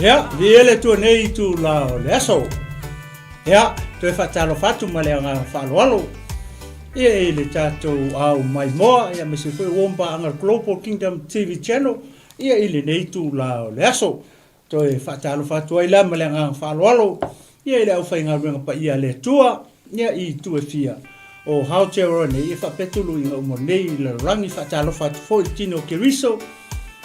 Ia, viia le Atua nei itula o le aso. Ia, toe faatalofa atu ma le agaga faaaloalo ia i le tatou au maimoa, ia aemaise foi ua paaga Global Kingdom TV Channel ia i lenei itula o le aso. Toe faatalofa atu ai la ma le agaga faaaloalo ia i le aufaigaluega paia a le Atua ia i itu e fia o Aotearoa nei e faapea tuluiga uma nei i lalolagi. Faatalofa atu foi i le tino o Keriso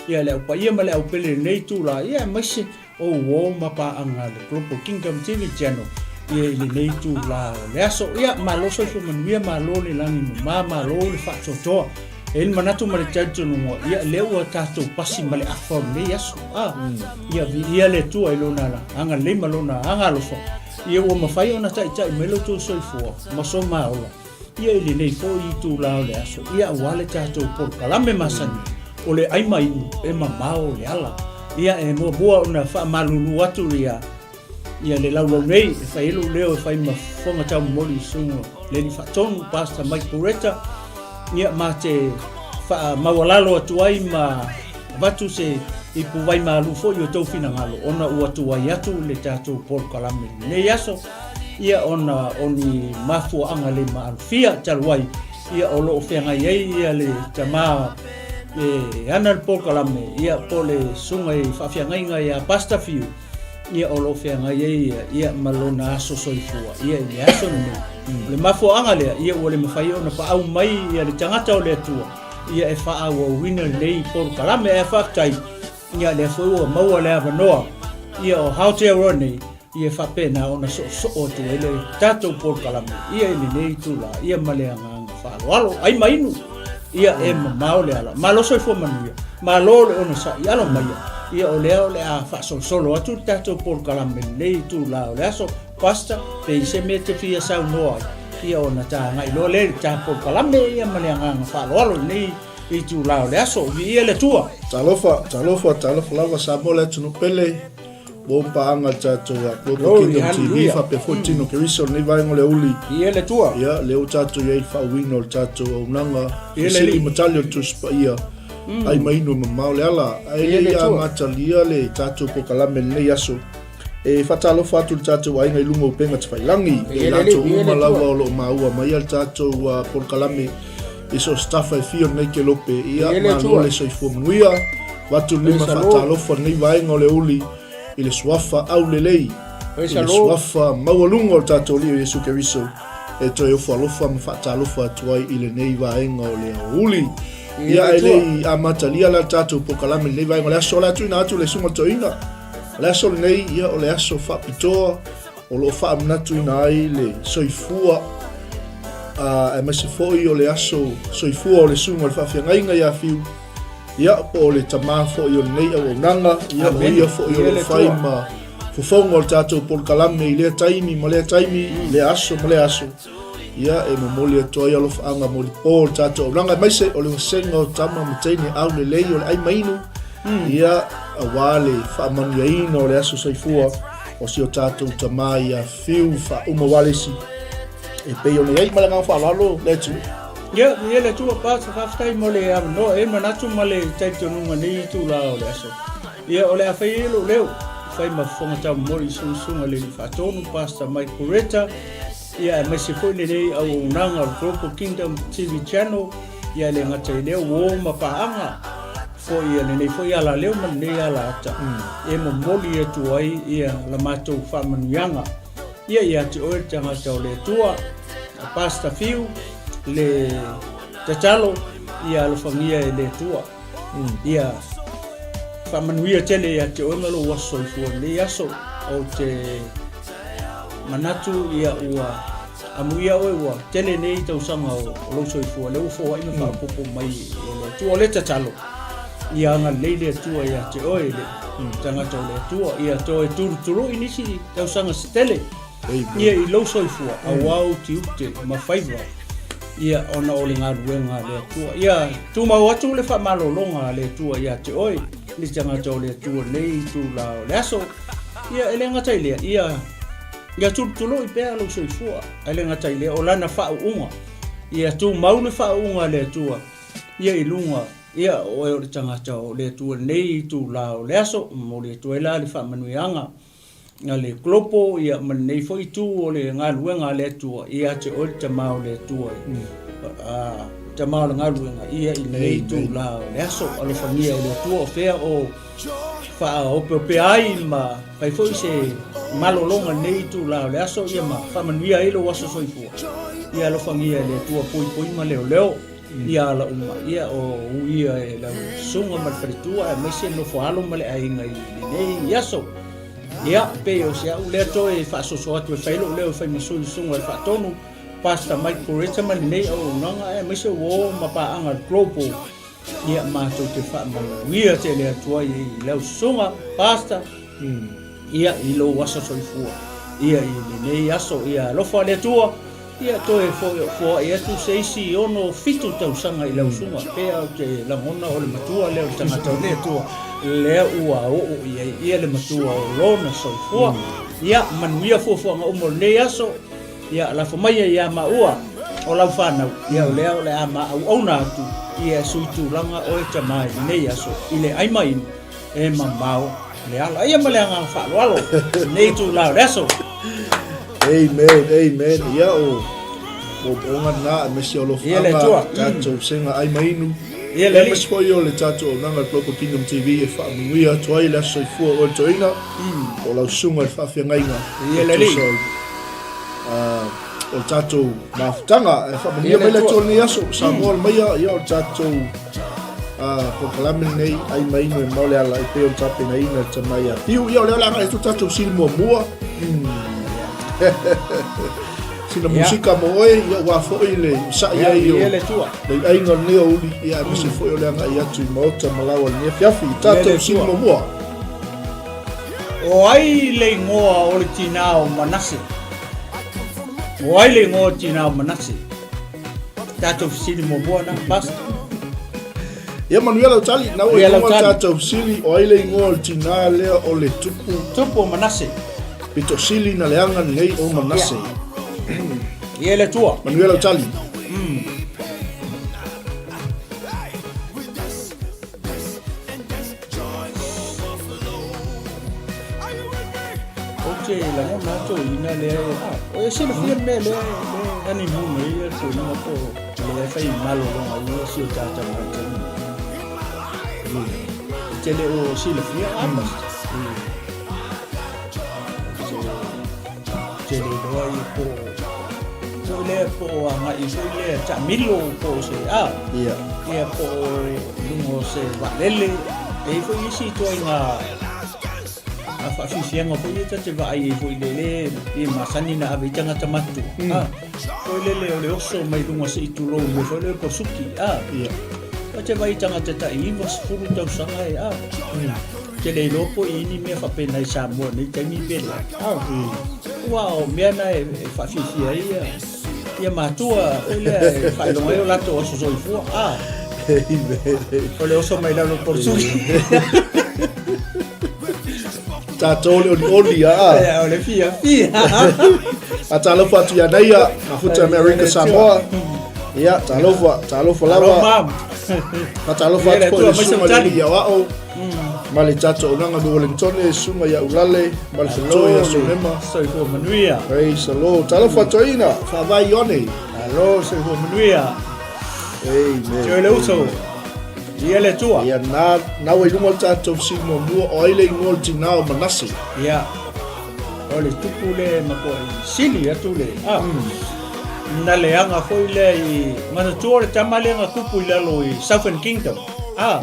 ia le au paia ma le au pele i lenei itula ia aemaise o uo ma paaga a le Global Kingdom TV Channel ia i lenei itula o le aso. Ia malo soifua manuia, malo le lagi mama, malo le faatoatoa. E i ai le manatu ma le talitonuga, ia lea ua tatou pasi ma le afa o lenei aso. A, ia viia le Atua i lona agalelei ma lona agaalofa, ia ua mafai ona taitai mai lo outou soifua ma so ma ola, ia i lenei foi itula o le aso, ia aua le tatou polokalame masani o le ai ma inu e mamao le ala. Ia e muamua ona faamalulu atu ia Ia le laulau nei e fai ai lou leo e fai ma fofoga taumomoli i susuga le Alii Faatonu, Pastor Mike Buretta. Ia, ma te faamaualalo atu ai ma avatu se ipu waimalu foi i o tou finagalo ona ua tuai atu le tatou polokalame i lenei aso, ia ona o ni mafuaaga le maalofia talu ai, ia o lo o feagai ai ia le tama e ana le polokalame, ia po o le susuga i faafeagaiga ia Pastor Fiu, ia o lo o feagai ai ia, ia ma lona aso soifua ia i le aso lenei. O le mafuaaga lea, ia ua le mafai ona paau mai ia le tagata o le Atua, ia e faaauauina lenei polokalame. Ae faafetai, ia lea foi ua maua le avanoa, ia o Aotearoa nei, ia faapena ona soosoo atu ai le tatou polokalame, ia i lenei itula, ia ma le agaga faaaloalo. Ai ma inu, ia e mamao le ala. Malo soifua manuia, malo le onosai, alo maia, ia o lea o le a faasolosolo atu le tatou polokalame i lenei itula o le aso. Pastor, pe i se mea e te fia saunoa ai, ia ona ta agai loa lea i le ta polokalame ia ma le agaga faaaloalo i lenei itula o le aso. Viia le Atua. Talofa, talofa, talofa lava Samoa le atunuu pele. Ua paaga le tatou Global Kingdom TV faapea foi Tino Keriso lenei vaega o le aoauli. Viia le Atua. Ia, lea ua tatou i ai i le faauiina o le tatou auaunaga, fesili ma tali o le Tusi Paia, ai ma inu e mamao le ala. Ae le i amatalia le tatou polokalame i lenei aso, e faatalofa atu i le tatou aiga i luga o upega tafailagi, i latou uma lava o lo o maua maia le tatou polokalame i so o se tafa e fia o lenei kelope. Ia, malo le soifua manuia. Avatu le lima faatalofa lenei vaega o le aoauli i le suafa aulelei, i le suafa maualuga o le tatou Alii o Iesu Keriso, e toe ofo alofa ma faatalofa atu ai i lenei vaega o le aoauli. Ia, ae le i amatalia la le tatou polokalame i lenei vaega o le aso, o le a tuuina atu le susuga toeaina. O le aso lenei, ia, o le aso faapitoa o lo o faamanatuina ai le soifua, aemaise foi o le aso soifua o le susuga o le faafeagaiga ia Fiu, ia, po o le tama foi o lenei auaunaga, ia, o ia foi o lo o fai ma fofoga o le tatou polokalame i lea taimi ma lea taimi, i lea aso ma lea aso. Ia, e momoli atu ai alofaaga molipo o le tatou auaunaga, aemaise o le vasega o tama ma teine aulelei o le ai ma inu, ia, aua le faamanuiaina o le aso soifua o si o tatou tama ia Fiu Faauma Walesi, e pei ona i ai. Ma le agaga faaaloalo le Atua. Ia, ia le Atua Pastor, faafetai mo le avanoa. E manatu ma le talitonuga nei itula o le aso. Ia, o le a fai ai lou leo, fai ma fofoga taumomoli i susuga le Alii Faatonu, Pastor Mike Coretta, ia aemaise foi lenei auaunaga o le Global Kingdom TV Channel, ia e le gata i lea uo ma paaga foi ia lenei foi alaleo ma lenei alaata e momoli atu ai ia la matou faamanuiaga ia ia te oe le tagata o le Atua, Pastor Fiu, le tatalo ia alofagia e le Atua. Ia faamanuia tele ia te oe ma lou aso soifua i lenei aso. Ou te manatu ia ua amuia oe ua tele nei tausaga o lou soifua, lea ua foai ma faaopoopo mai e le Atua. O le tatalo, ia agalelei le Atua ia te oe le tagata o le Atua, ia toe tulutului nisi tausaga se tele ia i lou soifua, aua ou tiute ma faiva, ia ona o le galuega a le Atua. Ia tumau atu le faamalologa a le Atua ia te oe, le tagata o le Atua nei itula o le aso. Ia e le gata i lea, ia ia tulutului pea lou soifua, ae le gata i lea, o lana faauuga, ia tumau le faauuga a le Atua ia i luga, ia o oe o le tagata o le Atua nei itula o le aso. Momoli atu ai la le faamanuiaga a le Global ia ma lenei foi itu o le galuega a le Atua ia te oe le Tama o le Atua, a Tama o le galuega ia i lenei itula o le aso. Alofagia e le Atua o fea o faaopeopea ai ma fai foi se malologa i lenei itula o le aso ia ma faamanuia ai lou aso soifua. Ia alofagia e le Atua poipoi ma leoleo ia ala uma, ia o uia e lau susuga ma le faletua aemaise nofo alo ma le aiga i lenei aso. Ia, pei o se au lea toe faasoso atu e fai lou leo e fai ma sui susuga e faatonu Pastor Mike Coretta ma lenei auaunaga aemaise uo ma paaga Global. Ia, matou te faamanuia tele atu ai i lau susuga Pastor, ia i lou aso soifua, ia i lenei aso, ia alofa le Atua. Ia toe foai atu se isi 67 tausaga i lau susuga, pea ou te lagona o le matua lea o le tagata o le Atua, lea ua oo i ai ia le matua o lona soifua. Ia manuia fuafuaga uma o lenei aso, ia lafo maia ia maua. o lau fanau, ia o lea o le a ma auauna atu ia e sui tulaga oe tama i lenei aso i le ai ma inu e mamao le ala. Ia ma le agaga faaaloalo i lenei itula o le aso. Amen, amen. Ia o moomooga na aemaise o alofaga tatou sega ai ma inu. Ia le aemaise foi o le tatou auaunaga Global Kingdom TV e faamanuia atu ai le aso soifua o oe le toeaina o lau susuga i le faafeagaiga. Ia le alii. O le tatou mafutaga e faamanuia mai le Atua i lenei aso. Samoa le maia, ia o le tatou polokalame lenei ai ma inu e mamao le ala e pei ona tapenaina e le tama ia Fiu. Ia o lea o le a agai atu tatou sili muamua. Sina musika mo oe, ia ua foi le sa'i ai o le aiga o lenei aoauli, ia aemaise foi o le agai atu i maota ma laoa i lenei afiafi. Tatou sili muamua. O ai le igoa o le tinā o Manase? O ai le igoa o le tinā o Manase? Tatou fesili muamua na, Pastor. Ia manuia lau tali, na ua i luga tatou fesili, o ai le igoa o le tinā lea o le tupu? Tupu o Manase. Pito sili na leaga lenei o Manase. Ia le Atua. Manuia lau tali. Ou te lagona atu ina lea e, ah, o e silafia le mea lea le honeymoon ai ia toeaina po o lea e fai malologa ai ia si o tatou tagata. E te le o silafia a pastor. Te le iloa ia po o lea po o agai foi lea taamilo po o se a. Ia. Ia po o luga o se vaalele. E i ai foi isi ituaiga a faafiafiaga foi ia ta te vaai ai foi le le i masani na ave i tagata matutua. A. Foi lele o le oso mai luga se i tulou le foi le posuki. A. Ia. Ta te vaai i tagata tai 90 tausaga e a. Te le iloa po i ni mea faapena i Samoa nei taimi pe leai. Aua o mea na e faafiafia ai ia, ia matua foi lea e faailoga ai o latou aso soifua. Ah. O le oso mai lalo o le Tatou le olioli a. O le fiafia. A talofa atu ia Naia, Mafuta America Samoa. Ia, talofa, talofa lava. Faatalofa atu foi i le susuga i le Aoao. Ma le tatou auaunaga mai Wellingtone, susuga ia Ulale, ma le faletua ia Sonema. Soifua manuia. Praise the Lord. Talofa toeaina, faavae Ioane. Alo, soifua manuia. Amen. Tio le uso. Ia le Atua. Ia na, na ua i luga o le tatou fesili muamua, o ai le igoa o le tinā o Manase? Ia. O le tupu le matua i sili atu le. Ah. Na leaga foi lea i manatua o le tama lea na tupu i lalo i Southern Kingdom. Ah.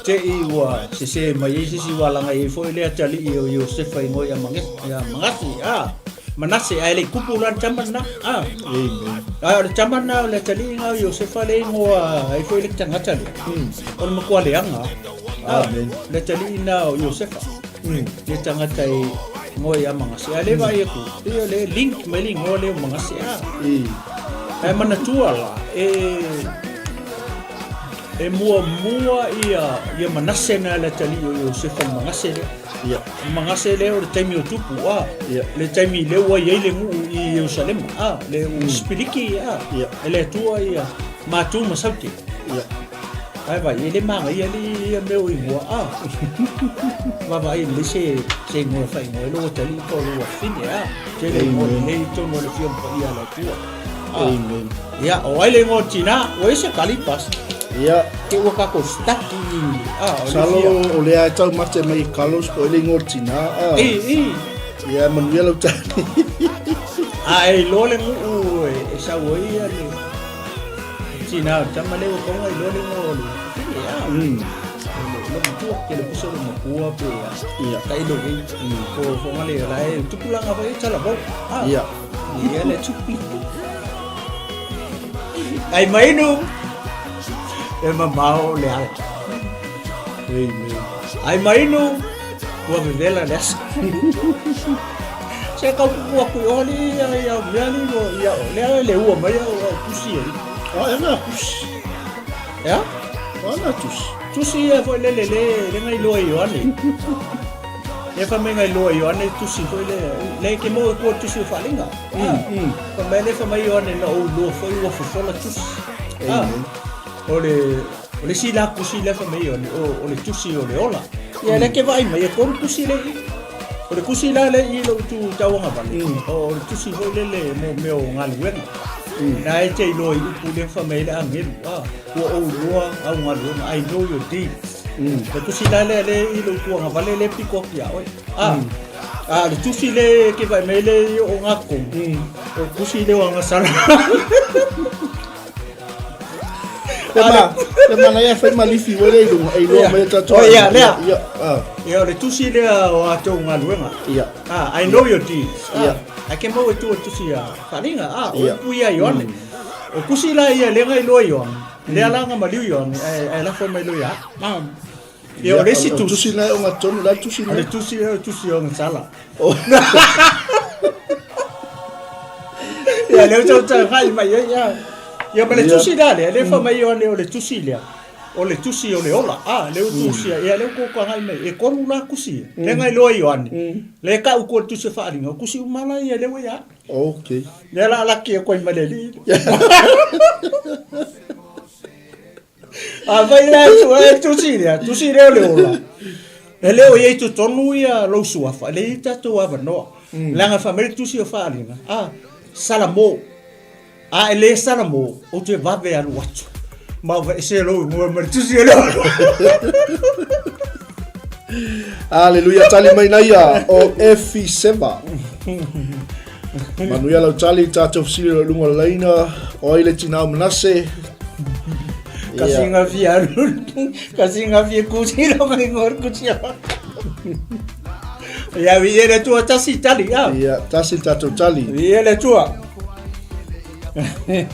Te i ua sesē mai ai se isi ua alaga i ai foi le atalii o Iosefa i igoa ia Manase, a, Manase, ae le i kupu la le tama lena, a. Amen. A o le tama lena o le atalii lena o Iosefa le igoa ai foi le tagata lea. O le matua leaga, a, Amen. le atalii lena o Iosefa. Le tagata i igoa ia Manase. A le vaai atu, pei o le link mai le igoa lea o Manase, a. Ae manatua la, e E muamua ia, ia Manase na le atalii o Iosefa le Manase lea. Ia. Manase lea o le taimi o tupu, a. Ia. Le taimi lea ua i ai le nuu i Ierusalema, a. Le ua sipiliki, a. Ia. E le Atua ia Matu ma Saute. Ia. Ae vaai, e le magaia le ia mea o igoa, a. Vaavaai lelei se, se igoa e faaigoa ai lou atalii po o lou afafine, a. Tele igoa lelei i totonu o le Afioga Paia a le Atua. Amen. Ia, o ai le igoa o le tinā? Ua i se kali pastor. Ia. Te ua kākou stuck i i ah, o le Salo fia. o lea e taumate mai i Carlos po o ai le igoa o le tinā. Ah. I, i. Ia, manuia lau tali. A e iloa le nuu e, e sau ai ia le tinā o le tama lea ua tonga iloa le igoa o le fine, ah. Le lo matua, ke le puso lo matua pe a. Ia. Ta ilo i. Po fonga le la e tupulaga foi e tala vau. Ah. Ia. Ia le tupu. Ai mainu. E mamao le ala. Amen. Ai mainu. Ua vevela le aso. Se kau pupu aku i oli ia ia mea ni mo ia le ala le ua mai au au tusi ai. A e na tusi. Ea? A na tusi. Tusi ia foi le le le le ngai loa i Ioane. Ia fai mai ngai loa Ioane tusi foi lea, le ke mo i kua tusi o faalinga. Fai mai le fai mai Ioane na ou iloa foi ua fofola tusi. O le o le isi la tusi lea fai mai Ioane, o le tusi o le ola. Ia lea ke vaai mai e tolu tusi le i. O le tusi la le i lou tu tauagavale, o le tusi foi lele mo mea o galuega. Na e te iloa i upu lea fai mai ai le agelu, ua ou iloa au galuega, I know your deeds. Le tusi la lea le i lou tuagavale le pito atu ia oe. A le tusi le ke vaai mai le i o ngā o tusi le o agasala. Le ma, le mana ia fai malifi ua le i lunga, e iloa mai e tatou. O ia, lea. Ia, Ia, o le tusi lea o a tou galuega. Ia. I know your deeds. Ia. Ai ke mau e tua tusi a wharinga. O upu ia Ioane. O tusi la ia lenga iloa Ioane. Lea la nga maliu Ioane, ae lafo mai loa ia. Ia, o le isi tusi. Tusi la o nga tonu, la tusi la. O le tusi o le tusi o nga sala. Ia, lea tau tau hai mai ai, ia. Ia, ma le tusi la lea, lea fa mai Ioane o le tusi lea. O le tusi o le ola. Lea o tusi ia, lea o koko ngai mai. E tolu la tusi. Lea ngai loa Ioane. Lea ka u ko tusi whaaringa. O tusi umala ia lea ia. Okay. Lea la laki e koe mai le li. A vai la tu e tusi lea, tusi lea o le ola. E le o iai totonu ia lou suafa, e le i tatou avanoa. Leaga fai mai le tusi o Faaaliga, a, Salamo, a e le Salamo, ou te vave alu atu. Ma aveese lou igoa ma le tusi o le ola. Aleluia, tali mai na ia o Efi Seva. Manuia lau tali, tatou fesili o luga o le laina, o ai le tina o Manase. Kasi nga fia alu, kasi nga fia kusi lo ngai ngor kusi. Ia vi e le tua tasi tali. Ah. Ia, tasi tatou tali. Vi e le tua. E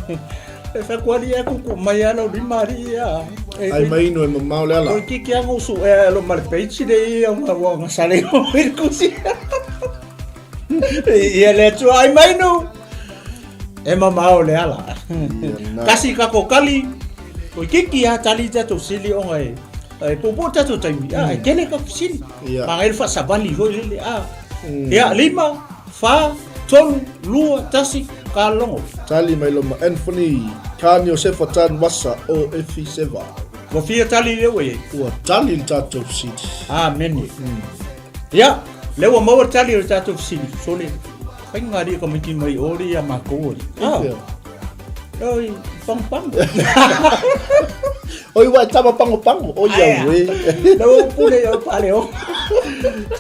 fa kuali e kuku mai ala o lima ali ia. Ai mai ino e mamao le ala. Koi kiki anga usu e lo male peichi le ia nga wa nga sale o i kusi. Ia le tua ai mai no. E mamao le ala. Kasi ka ko kali. Koi kiki a tali tatou sili onga e. E popo tatou taimi. A e tele ka sili. Ma ngai le faasavali foi lele a. Ia lima, fa, tolu, lua, tasi, ka logo. Tali mai loma Anthony Kani Iosefa Tan Wasa o Efi Seva. Ua fia tali le ua iai. Ua tali le tatou fesili. Amene. Ia, lea ua maua le tali o le tatou fesili. Sole, faiga alii tamaiti mai o le ia matou ali. Ah. Oi, pango pango. Oi, ua e tama pango pango. Oi, au e. Na ua pule i au pale o.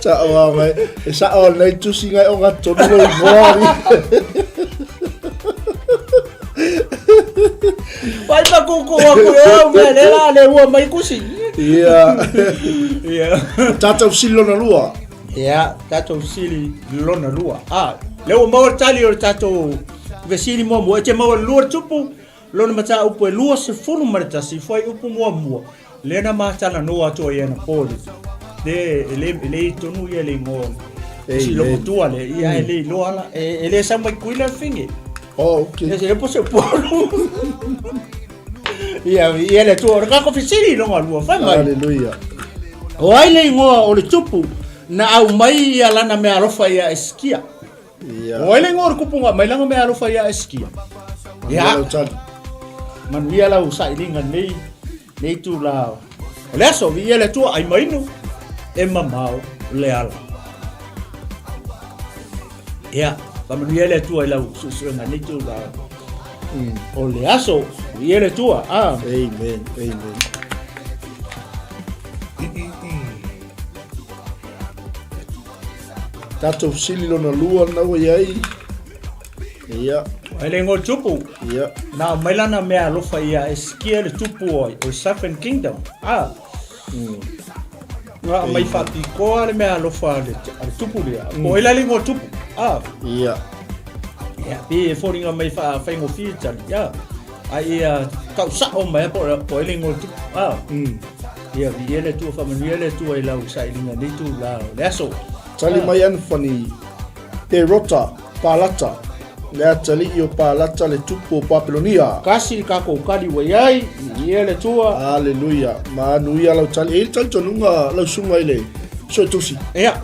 Sa o au ngai. E sa o nei tusi ngai o ngā tonu lou igoa ari. Pai pa kuku aku e au mea le la le ua mai kusi. Ia. Ia. Tātou sili lona lua. Ia, tātou sili lona lua. Ah, le ua maua le tali o le tātou vesili muamua. E te maua le lua le tupu, lona mataupu e 21, fuaiupu muamua. Lea na matalanoa atu ai anapo le, le, e le, e le i tonu ia le igoa o si logotua le, ia e le iloa la, e, e le sau mai Tutuila le fine. Oh, okay. E se po se polu. Ia, ia le tua, o le kako fesili longa lua, fai mai. Hallelujah. O ai le igoa o le tupu na au mai ia lana mea alofa ia Esikia. Ia. O ai le igoa o le kupu na mai lana mea alofa ia Esikia. Manuia lau tali. Manuia lau sailiga nei, nei tula o le aso, viia le Atua, ai mainu, e mamao le ala. Ia, faamanuia le Atua i lau suesuega nei tula o le aso, viia le Atua. Ah. Amen, amen. Tatou fesili lona lua lena ua i ai. Ia. Ai le igoa o le tupu. Ia. Na aumai lana mea alofa ia Esikia le tupu o o Southern Kingdom. Ah. Na aumai faapitoa le mea alofa a le, a le tupu lea. Po o ai la le igoa o le tupu. Ah. Ia. Ia, pe e foliga mai faafaigofie tali. Ia. A ia tau sao mai po o ai le igoa o le tupu. Ah. Ia, viia le Atua, faamanuia le Atua i lau sailiga nei itula o le aso. Tali mai Anthony Perota Palata, le atalii o Palata le tupu o Papelonia. Kasi le kakou kali ua i ai, viia le Atua. Aleluia. Manuia lau tali. E i ai le talitonuga lau susuga i le Suetusi. Ia.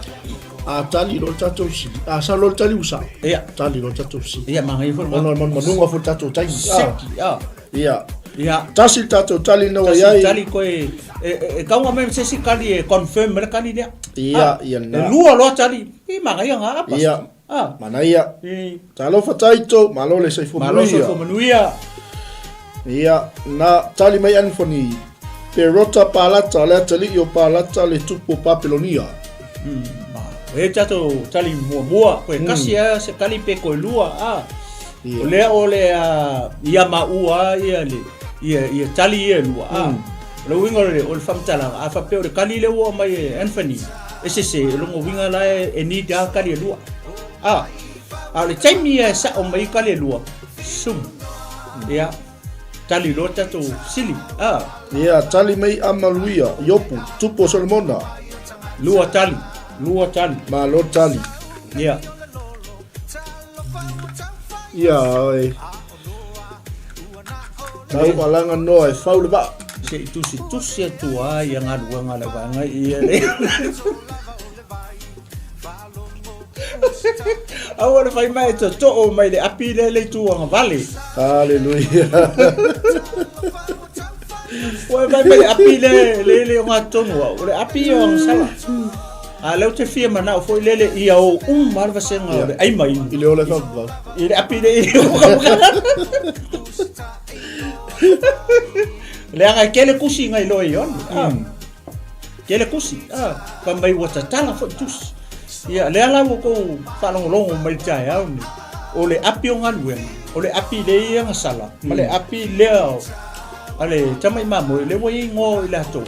A tali loa le tatou fesili. A sau loa le tali ua sao. Ia. Tali loa le tatou fesili. Ia, manaia foi Ona o le manumanuga foi le tatou taimi. Seki, a. Ia. Ia. Tasi le tatou tali na ua Tasi i ai. tali koe e, e, e tau mai se isi kali e confirm le kali lea. Ia, Ah, ia E na. lua loa tali. I manaia ngā apa. Ia. Ah. Manaia. I Talofa Taito, malo le soifua malo manuia. soifua manuia. Ia, na tali mai Anthony, Perota Palata, le atalii o Palata, le tupu o Papelonia. Ma, e tatou tali muamua, koe kasi a se kali pe koe lua, a. Ia. O lea o le a, ia maua ia le, ia, ia tali ia lua, a. O le uiga o le, o le faamatalaga, a faapea o le kali lea ua aumai e Anthony, e sese, o lona uiga la e, e need a kali e lua. A, a o le taimi ia e sao mai kali e lua, sum. Ia, tali loa tatou sili. A. Ia, tali mai Amaluia, Iopu, tupu o Solomona. Lua tali, lua tali. Malo tali. Ia. Ia, oi. Tau alaga noa e fau le vaa. Se i tusitusi atu ai ia galuega a le vaega ia le. Aua le fai mai e totoo mai le api lea le itu agavale. Haleluia. Ua e fai mai le api lea le le o gatonu au. O le api ia o agasala. A lea ou te fia manao foi lele ia o uma le vasega o le ai mai. I le ola e whakapau. I le api le i le Leaga e kele kusi ngai loa i one. Ah. Kele kusi. Ah. Fai mai ua tatala foi tusi. Ia, lea la ua kou faalogologo mai le taeao nei. O le api o galuega, o le api lea i agasala, ma le api lea o a le tama i mamoe, lea ua i ai igoa o i latou.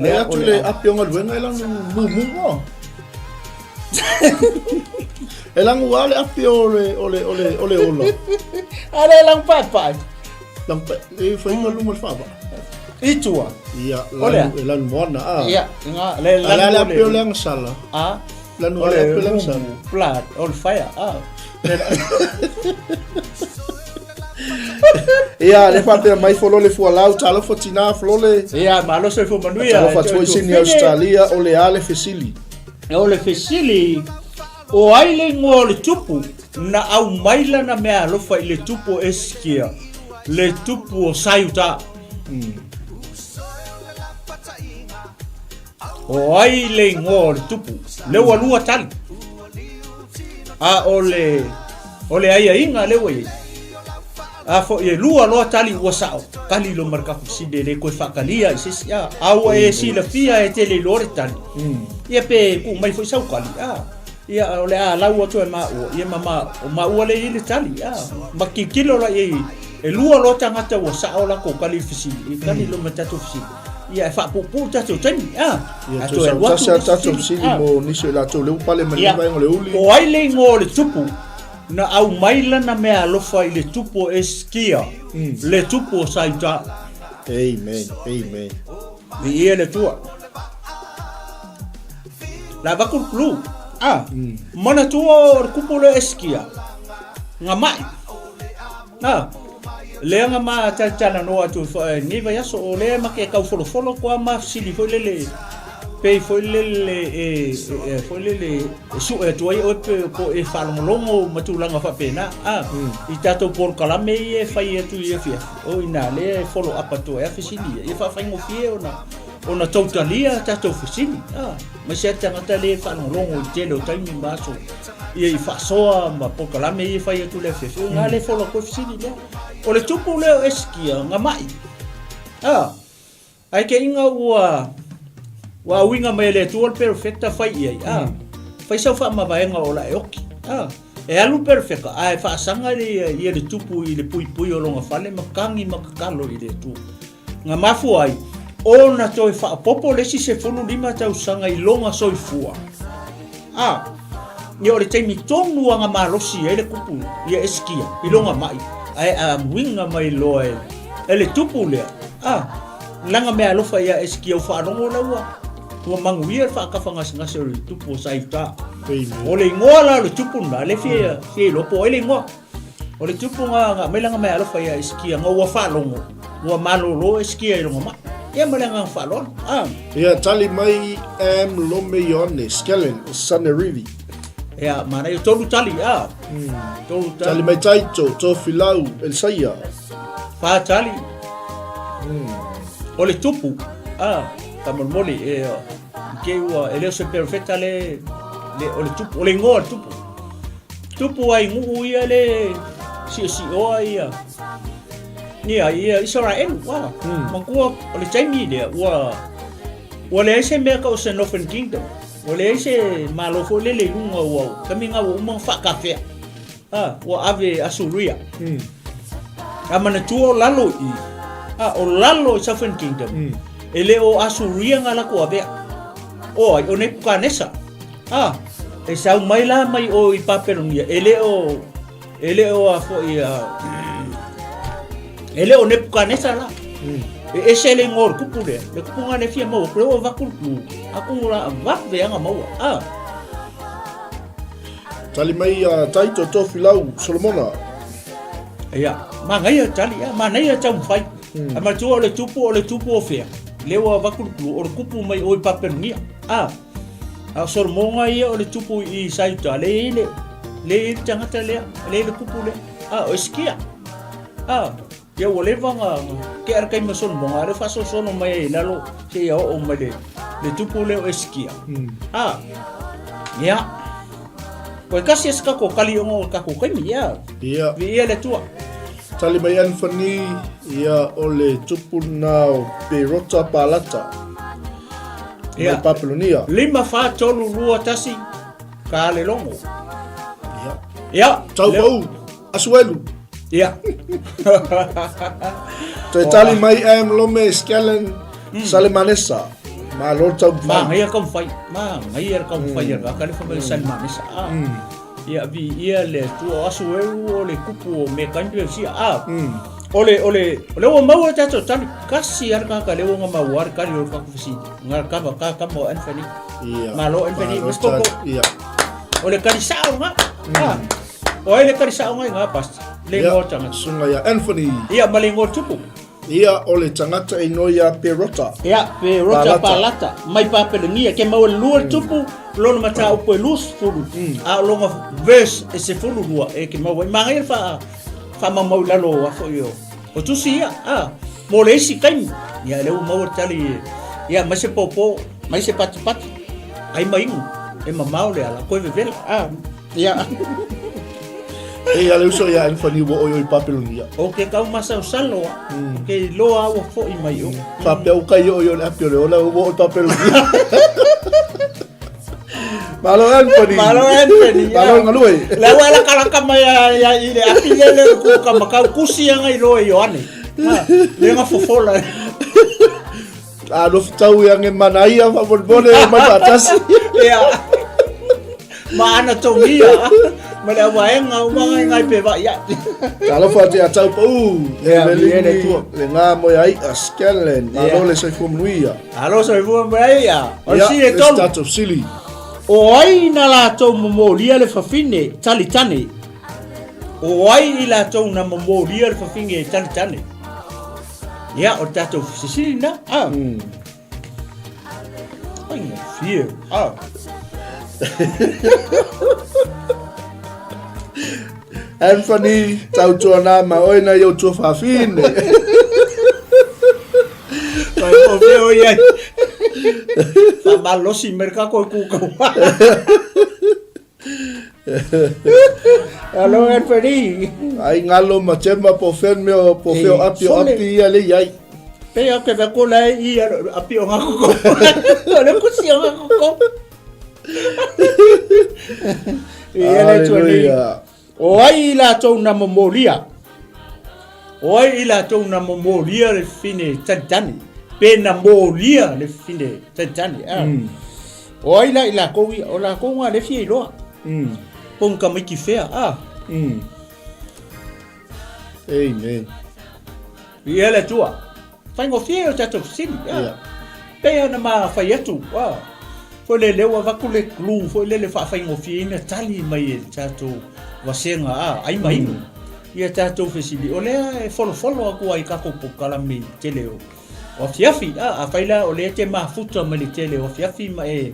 Lea atu le api o galuega e lanu mumu. E langu a le api o le o le o le o le ola. A le langu paepae. Langu pae e whainga lunga le whaava. I tua. Ia, lanu, e lanu moana a. Ia, nga le lanu. A le api o le agasala. A. Lanu o le api o le agasala. Blood on fire. A. Ia, le faapea mai folole fualau, talofa tina folole. Ia, malo soifua manuia. Talofa atu i Sydney, Australia, o le a le fesili. O le fesili, o ai le igoa o le tupu na aumai lana meaalofa i le tupu o Esikia, le tupu o Saiuta? O ai le igoa o le tupu? Lea ua lua tali. A o le, o le aiaiga lea ua i ai. A foi e lua loa tali ua sao, tali loa ma le tatou fesili e le toe faatalia i se isi, a, a ua e silafia e te le iloa le tali, ia pe tuu mai foi sau tali, a, ia o le a lau atu e maua, ia ma ma, o maua lea e i ai le tali, a, ma tilotilo la i ai, e lua loa tagata ua sao latou tali i le fesili, e tali loa ma le tatou fesili, ia e faapuupuu le tatou taimi, a, Ia, ae toe toe sau alu atu tasi a le isi tatou fesili, fesili a. mo nisi o i latou lea ua pale mai Ia, lenei vaega o le uli. o ai le igoa o le tupu? Na aumai lana meaalofa i le tupu o Esikia, le tupu o Saiuta. Amen. Amen. Viia le Atua. La avatu le clue. Ah, manatua o le kupu lea Esikia, nga mai. Ah, lea nga ma talanoa atu i lenei vaiaso, o lea ma ke taufolofolo koa ma fesili foi lele, pei foi lele e foi lele e sue atu ai oe pe po e faalogologo ma tulaga faapena a i tatou polokalame ia e fai atu i afiafi o ina lea e follow up atu ai a fesili ia ia faafaigofie ona ona tou talia tatou fesili a aemaise lava le tagata lea e faalogologo i le tele o taimi ma aso ia i faasoa ma polokalame ia e fai atu i le afiafi o ina lea e follow atu ai fesili lea. O le tupu lea o Esikia nga mai a Ae keiga ua ua auiga mai e le Atua le perofeta fai i ai, a, fai sau faamavaega o la e oki, a, e alu le perofeta ae faasaga le ia, ia le tupu i le puipui o lona fale ma tagi ma tatalo i le Atua. Na mafua ai ona toe faaopoopo le isi 15 tausaga i lona soifua. A, ia o le taimi tonu a na malosi ai le kupu ia Esikia i lona mai, ae amuiga mai loa e, e le tupu lea. A, lana mea alofa ia Esikia ua faalogo la ua, ua manuia le faatafa gasegase o le tupu o Saiuta. O le igoa la o le tupu lena, lea fia, fia iloa po o ai le igoa. O le tupu na, na aumai lana mea alofa ia Esikia, na ua faalogo, ua malolo Esikia i lona mai. Ia ma le agaga faaaloalo. Ah. Ia, tali mai M. Lome Ioane, Skellen, Sanerivi. Ia, manaia, tolu tali, ah. Tolu tali. Tali mai Taito, Tofilau, Elisaia. Whā tali. O le tupu, ah, faamolemole, e, i te ua, e le o se perofeta le, le, o le tupu, o le ingoa o le tupu. Tupu ai nuu ia le si'osi'oa ia ia ia Isaraelu a manatua o le taimi lea ua ua leai se mea tau o se Northern Kingdom ua leai se malo foi lele i luga ua taimi lena ua uma ona faatafea a ua ave Asuria a manatua o lalo i i a o lalo i Southern Kingdom e le o Asuria na latou avea o ai o Nepukanesa A, e sau mai la mai o i Papelonia, e le o, e le o a foi a, e le o Nepukanesa la. E ese le ingoa o le kupu lea, le kupu nga le fia maua, kule ua vaku le klu, atonu la vave anga maua. A. Tali mai a Taito Tofilau Solomona. Ia, manaia tali, ia, manaia taumafai. A matua o le tupu, o le tupu o fea, lea ua vaku le klu, o le kupu mai o i Papelonia. A. A o Solomoga ia o le tupu i Saiuta, le i le, le i le tagata lea, le i le kupu lea. A, o Esikia. A, ia ua leva nga, ke ara kai ma Solomoga, a le faasolosolo mai ai i lalo, seia oo mai le, le tupu lea o Esikia. A, ia, koe kasi e se kako kali o ngā kako kaimi, ia. Ia. Viia le Atua. Tali mai Anthony, ia o le tupu na o Perota Palata. Ia. Mai Papelonia. 5, 4, 3, 2, 1, ka le logo. Ia. Ia. Tau pau, Asuelu. Ia. Toe tali mai M. Lome Skellen Salemanesa. Malo tau Ma ngai ka whai. Ma ngai ka whai mm. ka le whai Salemanesa. Ah. Ia vi ia le Atua o aso eu o le kupu o me kaimi pe sia a. O le o le o le ua maua tatou tali kasi ara ka ka le ua maua ara kari o ka kufisi nga kava ka ka mo Anthony. Ia. Malo Anthony Malo mas koko. Ia. O le kari sao nga. Ah. O ai le kari sao nga nga pas. Le Ia. ngo tanga. Sunga ia Anthony. Ia ma le ngo tupu. Ia o le tagata e noi ia Perota. Ia, Perota Palata. Palata, mai Papelonia, ke maua le lua tupu, lona mataupu e 20, a o lona verse e 12 e ke maua. I magaia le wha, whaamamau i lalo o afo i o, o tusi ia, a, mo le isi taimi. Ia, le ua maua le tali, ia, mai se pōpō, mai se patipati, ai ma inu, e mamao le ala, koe vevela, a, Ia. Ei, a le uso ia Anthony ua oi oi Papelonia. O ke kau masaosalo a. O ke iloa ua foʻi mai o. Faapea ukai o i o le api o le ola ua oi Papelonia. Malo Anthony. Malo Anthony. Malo galue. Le ua la kalaka mai a ia i le api le le ku ka makau kusi anga i loa Ioane. Ha, le nga fofola. A no fitau ia nge mana ia faamolemole e omai faatasi. Ia. Ma anatomia ma le auvaega uma ngai ngai pe vai ai. Talofa atu ia tau pau. Ia, Evelyn, viia le Atua. Le ngā moe ai a Scanlan. Malo le soifua manuia. Alo soifua manuia. O le Ia, sili e let's tolu. start of sili. O ai na latou momolia le fafine talitane? O ai i latou na momolia le fafine talitane? Ia, o le tatou fesili na. Ah. Ai, mo fie. Ah. Anthony, tautua nā ma oe na i o tua whawhine. Pai mo fie o iai. Whamalosi merka koe kūkau. Alo Anthony. Ai ngalo ma tema po fen me o po feo api o api ia le iai. Pe o ke ko le i api o ngako ko. O le kusi o ngako ko. Ia le tuani. O ai i latou na momolia. O ai i latou na momolia le fine tani Pe na molia le fine tani Mm. O ai la i lakou ia, o lakou nga le fia iloa. Pong ka maiki fea, ah. Amen. Ia le Atua. Faigofie o tatou fesili. Ah. Yeah. Pei ona ma fai atu. Ah. Foi le leo avaku le clue, foi le le faafaigofieina tali mai e le tatou vasega, ah, ai ma inu. Ia tatou fesili, o lea e folofolo atu ai kako polokalame i le tele o. o afiafi. A, afai la o lea e te mafuta mai le tele o afiafi ma e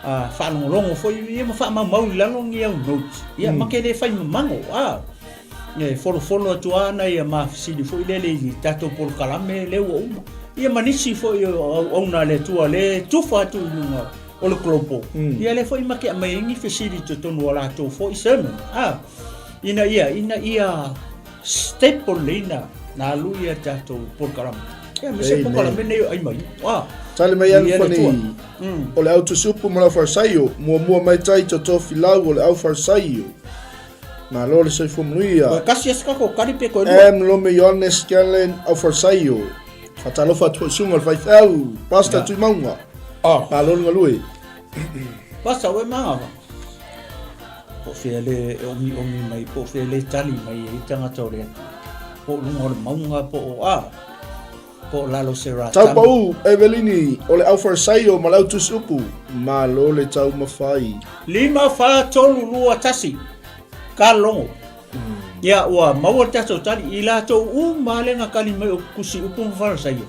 a, faalogologo foi ia ma faamaumau i lalo ni au notes, ia ma te le fai mamago, a, e folofolo atu lava nai a ma fesili foi lele i tatou polokalame lea ua uma. Ia ma nisi foi o auauna a le Atua lea e tufa atu i luga o le global. Ia lea foi ma te aumai ai ni fesili i totonu o latou foi sermon, a, ina ia, ina ia staple lelei na, na alu ia tatou polokalame. Ia, ma se polokalame nei o ai mai. A, Tali mai Anthony, o le au tusiupu ma le au Farisaio, muamua mai tai totofilau o le au Farisaio. Malo le soifua manuia. Toe kasi ese kako kari pe koe lua. M. Lome Ioane Scanlan au Farisaio. Faatalofa atu foi susuga o le faifeau, Pastor Tuimauga. Oh. Malo le galue. Pastor, ue manga va. Po o fea le e omiomi mai, po o fea le tali mai ai tagata o le Atua. Po o luga o le mauga, po o a, po o lalo se Tau ratami. pau, Evelini, o le au Farisaio ma le au tusi upu. Malo le taumafai. 5, 4, 3, 2, 1. Ka logo. Ia, ua maua le tatou tali. I latou uma lea na kali mai o tusi upu ma Farisaio.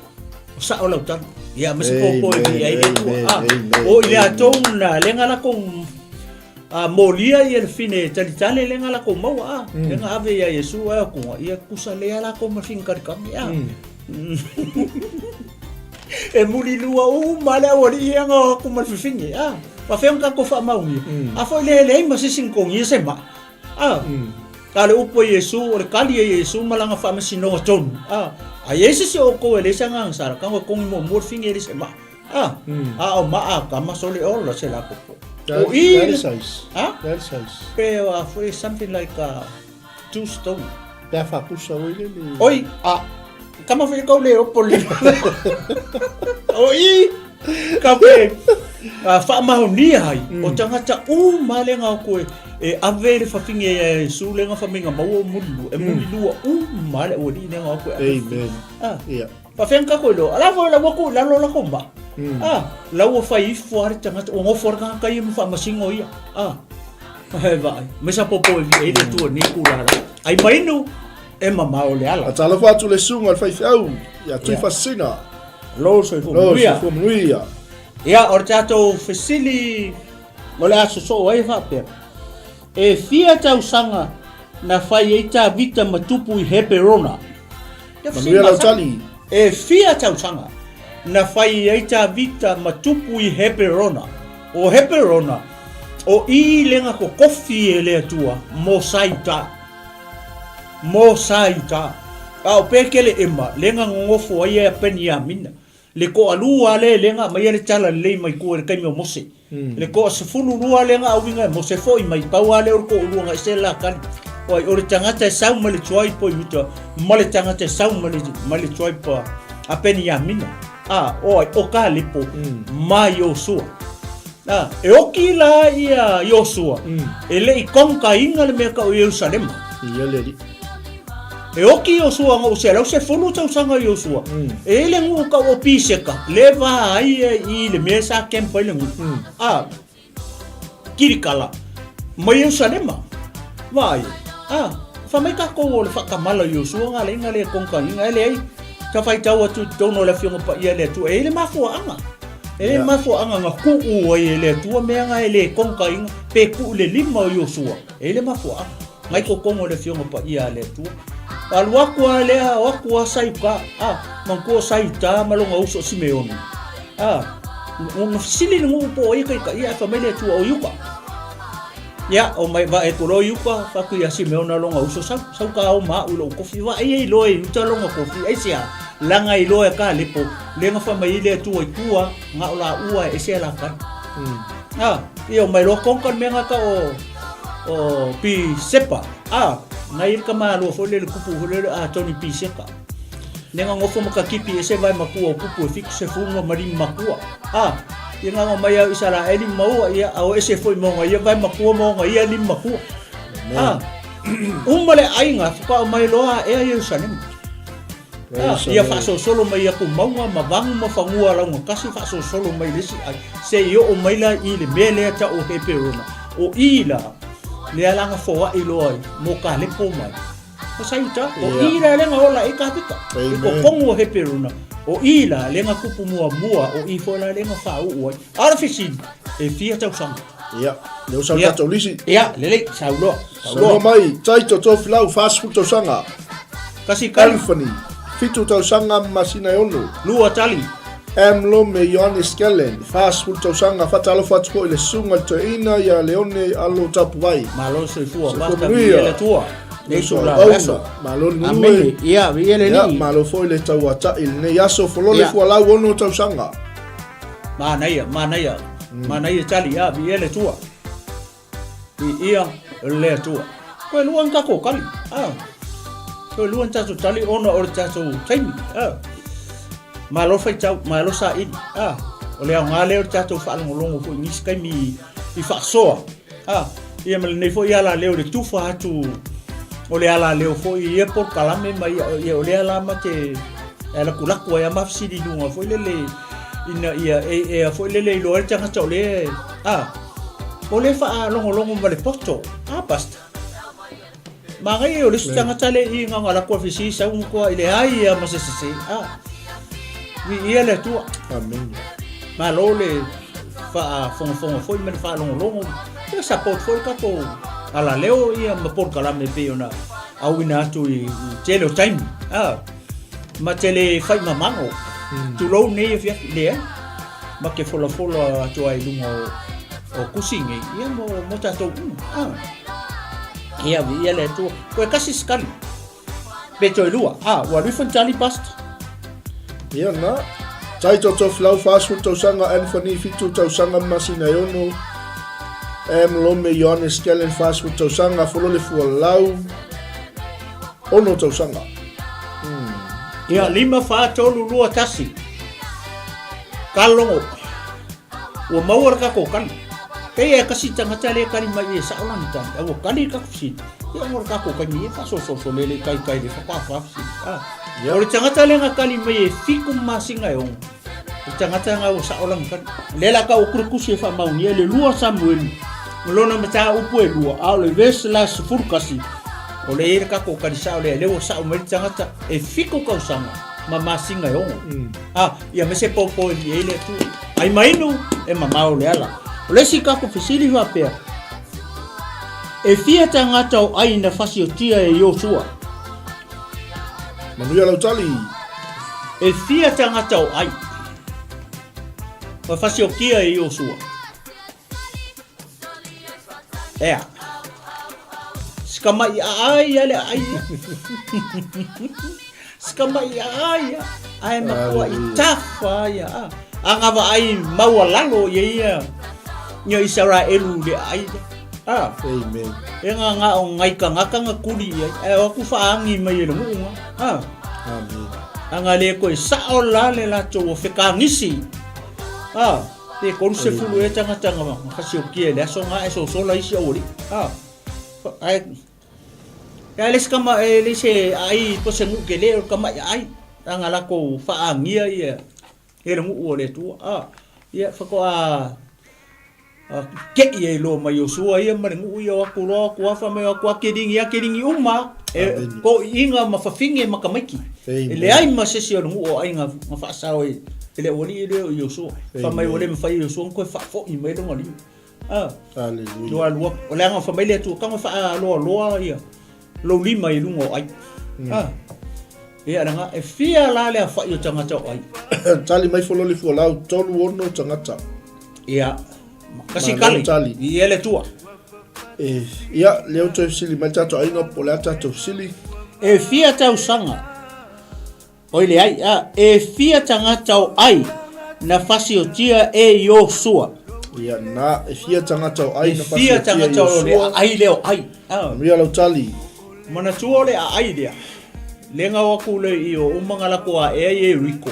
O sao lau tali. Ia, ma se popo e viia ai le Atua. A, o i latou na lea na latou a, molia ia le fine talitali lea na latou maua. A, lea na ave ia Iesu ai akuga, ia kusa lea latou ma fine kalikami. A. E muli lua uma le aualii ia na o atu ma le fifine. A, faafefea ona tatou faamaonia? A foi lea e leai ma se isi na togia se maa. A, a o le upu a Iesu, o le kali a Iesu ma lana faamasinoga tonu. A, a i ai se isi o outou e leai se agaga sala, tago e togi muamua le fine e le se maa. A, a o maa a tama sole ola se la popo. O i le size. Ha? That size. Pe a foi something like a two stone. Pe a fakusa oi le le. Oi, a kama foi kau le opo le. O i ka pe a faamaonia ai o tagata uma lea na o koe e ave le fafine ia Iesu lea na fai mai na maua o mulilua, e mulilua uma le aualii lea na o koe ave. Amen. Ah. Yeah. Faafefea na tatou iloa? A la foi la ua tuu i lalo latou maa. Ah, la ua fai ifo lava le tagata, ua nofo lava le tagata ia ma faamasino ia. Ah, e vaai, mai sa popo e viia ai le Atua i lenei itula la. Ai mainu, e mamao le ala. Faatalofa atu le susuga i le faifeau ia Tuifasina. Lo soifua Lo manuia. soifua manuia. Ia, o le tatou fesili o le a sosoo ai e faapea, E fia tausaga na fai ai Tavita ma tupu i Heperona? Ia fesili Manuia lau masani. tali. E fia tausaga na fai ai Tavita ma tupu i Heperona? O Heperona, o i lega kokofi e le Atua mo Saiuta. Mo Saiuta. A o Pekelehema, lega nonofo ai e a Peniamina. Le toalua lea e lega aumaia le tala lelei mai tua i le taimi o Mose. Le toasefululua lea na auiga e Mose foi mai, pau lava lea o le toalua na ese le la tali. O ai, o le tagata e sau mai le tribe o Iuta ma le tagata e sau mai le, mai le tribe a Peniamina. A, o ai, o Kalepo ma Iosua. A, e oki la ia Iosua, e le i conquer-ina le mea tau o Ierusalema. Ia le alii. E oki Iosua na o 110 tausaga Iosua. E i ai le nuu tau o Piseka, le va ai e i le mea sa camp ai le nuu. A, Kirikala, ma Ierusalema. Vaai, a, fai mai tatou o le faatamala o Iosua na alai na le conquer-ina, e leai, sa faitau atu i totonu o le Afioga Paia a le Atua, e i ai le mafuaaga. E i ai le mafuaaga na tuu ai e le Atua mea na e le conquer-ina, pe tuu i le lima o Iosua, e i ai le mafuaaga. Mai totonu o le Afioga Paia a le Atua. Alu atu lava lea, o atu lava Saiuta, a, manatua o Saiuta ma lona uso o Simeoni. A, na fesili le nuu po o ai e taitaia, ae fai mai le Atua, o Iuta. Ia, o mai vaai atu loa Iuta, fai atu ia Simeona lona uso, sau, sau ta o ma au i lou kofi. Vaai ai loa e Iuta lona kofi, aisea? Leaga iloa e Kalepo, lea na fai mai ai le Atua i tua, na o laua e ese a lakai. A, ia o mai loa conquer le mea na tau o, o Pisepa. A, na i ai le tamaloa foi lele kupu foi lele a Tony Piseka. Le na nofo ma ka kipi ese vae matua o kupu e 75 ma lima matua. A, ia na mai au Isaraeli maua ia a o ese foi ma ona ia vae matua ma ona ia lima matua. A, uma le aiga faatoa mai loa ea Ierusalema. Ia faasolosolo mai ia ku mauga ma vagu ma fanua laugatasi faasolosolo mai le isi ai, seia oo mai la i le mea lea tau o Heperona. O i la, lea la na foai loa ai mo Kalepo mai. Ma sai uta, o i la lenga ola e kapita. I ko kongu o Heperona, o i la lenga kupu mua mua, o i foi la lenga whauu ai. A o le fesili, e fia tausaga? Ia, lea ua sau tatou lisi. Ia, lelei, saunoa. Saunoa mai, Taito Tofilau, 40 tausaga. Kasi kali. Anthony, 7 tausaga ma masina e ono. Lua tali. M. Lome Ioane Skellen, 40 tausaga, faatalofa atu foi i le susuga i le toeaina ia Leone Alo Tapuai. Malo le soifua, basta viia le Atua. Nei tulaga o le aso. Malo le galue. Amene. Ia, viia le Alii. Malo foi le tauatai i lenei aso, Folole Fualau, 6 tausaga. Manaia, manaia, manaia tali, ia, viia le Atua. Viia le Atua. Toe lua ni tatou tali, a. Toe lua ni tatou tali ona o le tatou taimi, a. Malo faitau, malo saili, a. O le aoga lea o le tatou faalogologo foi i nisi taimi i faasoa, a. Ia ma lenei foi alaleo i le tufa atu o le alaleo foi i ia polokalame ma ia, ia o lea la ma te e lakulaku ai a ma fesili i luga foi lele ina ia e, e foi lele iloa ai le tagata o lea a o lea faalogologo ma le poto a pastor Manaia o le isi tagata le i nga la kua fisi sau kua i le ai ia ma se sese a viia le Atua. Amen. Malo le faafogafoga foi ma le faalogologo ia support foi le tatou alaleo ia ma polokalame e pei ona auina atu i tele o taimi a ma te le fai mamano tulou nei afiafi leai ma ke folafola atu ai i luga o kusi nei ia mo mo tatou uma a ia viia le Atua. Koe kasi se kali pe toe lua a ua alu ifo ni tali pastor. Ia na. Tai Totofilau 40 tausaga, Anthony 7 tausaga ma masina e ono, M. Lome Ioane Skellen 40 tausaga, Folole Fualau 6 tausaga. Ia, 5, 4, 3, 2, 1. Kalogo. Ua maua le tatou kali. Pei e kasi tagata lea e kali mai e sao lana tali, a ua kali le tatou fesili. Ia ona o le tatou taimi e faasolosolo lele i tai tai le whakawhawha fesili. Ah. Ia. O le tagata lea na kali mai e fitu masina e ono. O le tagata na ua sao lana tali. Lea la tau o kusi e faamaunia le lua Samuelu. Ma lona mataupu e lua, a o le verse la 11, o lea e i ai le tatou kali sao lea, lea ua sao mai le tagata e fitu tausaga ma masina e ono. Ah, ia me se popo e i le Atua. Ai mainu e mamao le ala. O le isi tatou fesili faapea, e fia tagata o ai na fasiotia e Iosua? Manuia lau tali. E fia tagata o ai na fasiotia e Iosua? Ea. Sikamai aai ia le aai ia. Sikamai aai ia. Ae matua i tafa ia. A Anga vaai maualalo ia ia. Ia Isaraelu le aai ia. A. Amen. E nga nga o ngai kangaka nga kuli ia. Ae o aku whaangi mai e le nuu nga. A. Amen. Anga le koe sao la le latou o whekangisi. A. Pe 30 ea tagata nga fasiokia i le aso nga e sosola isi aualii. A. Ae ae le isi kama e le se aai po se nuu kele o le tama'i aai leaga latou faagia ia e le nuu o le Atua. A. Ia faatoa te'i ai loa ma Iosua ia ma le nuu ia o atu loa o atu lava fai mai o atu lava keligi lava keligi uma lava e toeaiina ma fafine ma tamaiti. E leai ma se isi o le nuu o aiga na faasao e le aualii lea o Iosua. Fai mai ua le mafai e Iosua ona toe faafoi mai lona lima. A. Hallelujah. Lua lua. O le aga fai mai le Atua, tago faaloaloa ia lou lima i luga o ai. A. Ia langa, e fia la le afa'i o tagata o ai. Tali mai Fololi Fualau, 36 tagata. Ia. Kasi kali. Tali. Ia le Atua. E, ia, lea ua toe fesili mai le tatou aiga po o le a tatou fesili. E fia tausaga Oi leai, a, e fia tagata o Ai na fasiotia e Iosua? Ia, na, e fia tagata o Ai E na fia fasiotia e tagata o le Iosua? aai lea o Ai? A. Manuia lau tali. Manatua o le aai lea, le ga o atu le i o uma nga lako aea i Eriko,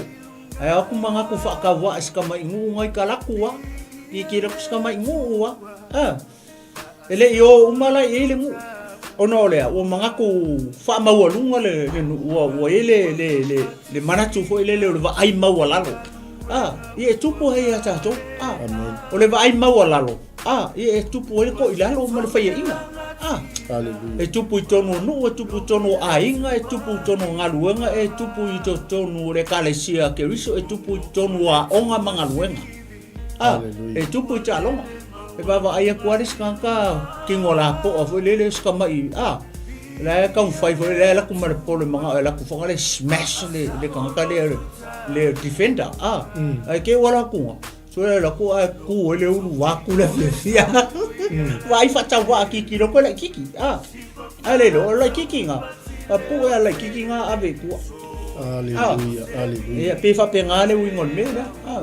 ae o atu manatu whaakawaa i sikama'i nuu ngai ka laku a, i ki laku sikama'i nuu a, a. E le i o uma la i ai le nuu. Ona o lea, ua manatu faamaualuga le, le nuu, ua, ua i ai le, le, le, le manatu foi lele o le vaai maualalo. A, ia e tupu ai ia tatou. A, Amen. o le vaai maualalo. A, ia e tupu ai le toilalo ma le faiaina. A, Hallelujah. e tupu i totonu o nuu, e tupu i totonu o aiga, e tupu i totonu o galuega, e tupu i totonu o le ekalesia a Keriso, e tupu i totonu o aoga ma galuega. A, Hallelujah. e tupu i taaloga. E vaavaai atu lava le isi tagata tino lapoa foi lele, si tamai, a, la e taumafai foi, la e alu atu ma le polo e manao e alu atu foi lea smash le, le tagata lea, le, le defender, a, ae te i ua alu atu na, Sue la ku a ku e le ulu waku le fiafia. Vaai faatauvaa kiki lo koe laititi. A. A le lo laititi nga. A pu e a laititi nga ave i tua. Aleluia, aleluia. Ia pe faapena le uiga o le mea lea. A.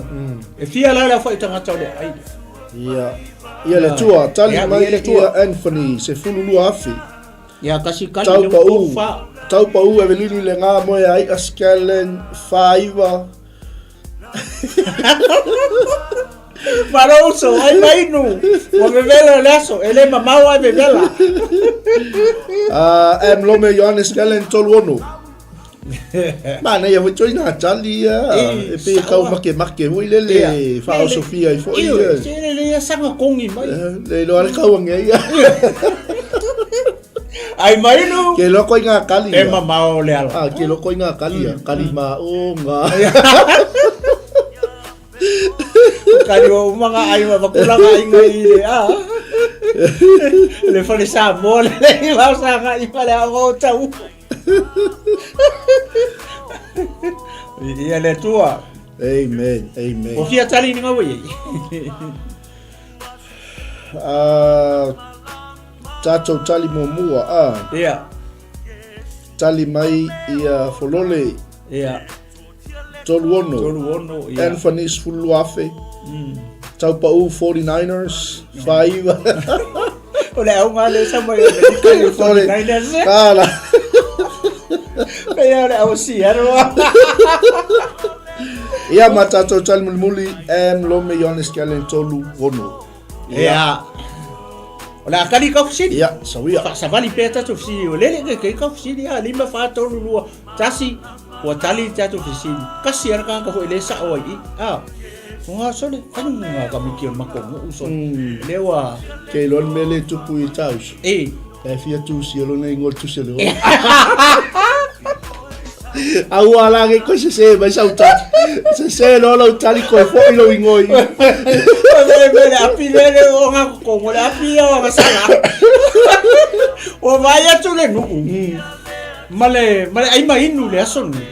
E fia la le aofai tagata o le ai. Ia. Ia le Atua, tali Ia, mai ia le Atua. ia Anthony, 12,000. Ia kasi kali Tau le pau, tolu fa. tau pau Evelini le ngā moe ai Askelen, 49. Malo uso, ai mainu. Ua vevela le aso, e le mamao ai vevela. Ah, M. Lome Ioannes Kellen 36. Manaia foi toi nā tali ia. E, E pe kau saoa. make make foi lele Ia. whaosofia ai foi. Ioe, ia. se le le ia sanga kongi mai. Eh, Le iloa le kauange ia. Ai mainu. Ke iloa koe i ngā kali E ia. mamao le ala. Ah, ke iloa koe i ngā kali ia. Kali mā o ngā. Kali o uma ngā ai ma makula ngā inga i le a. Le whare Samoa le le i wau sa ngā i whare a ngō tau. Ia le tua. Amen, amen. O fia tali ni ngā wei. Ah, Tātou tali muamua, ā. Ia. Tali mai ia Folole. Ia. 36. 36, ia. Anthony 12,000. Taupaʻu 49ers, 49. O le auga lea sa mai o Amerika i le 49ers. Kāla. Pei o le au Seattle. Ia ma tātou tali mulimuli, M. Lome Ioannes Kellen 36. Ia. O le a kali kau fesili. Ia, sauia. Faasavali pea tatou fesili. O lele ke ke kau fesili a 5 4 3 2 1 ua tali le tatou fesili. Kasi ana tagata foi le sao ai i. A. O ngā sole, whai ngā kamiki o le makou nuu sole. Lea ua... Kei iloa le mea lea e tupu i tāuso. E. E fia tusi o lona ingoa le tusi o le ola. Aua la ke koe sese mai sau tali. Sese loa lau tali koe foi lou ingoa i. Mele mele api lele o ngā kokongo le api ia o masala. Ua vaai atu le nuu. Ma le, ma le ai mainu le aso lenei.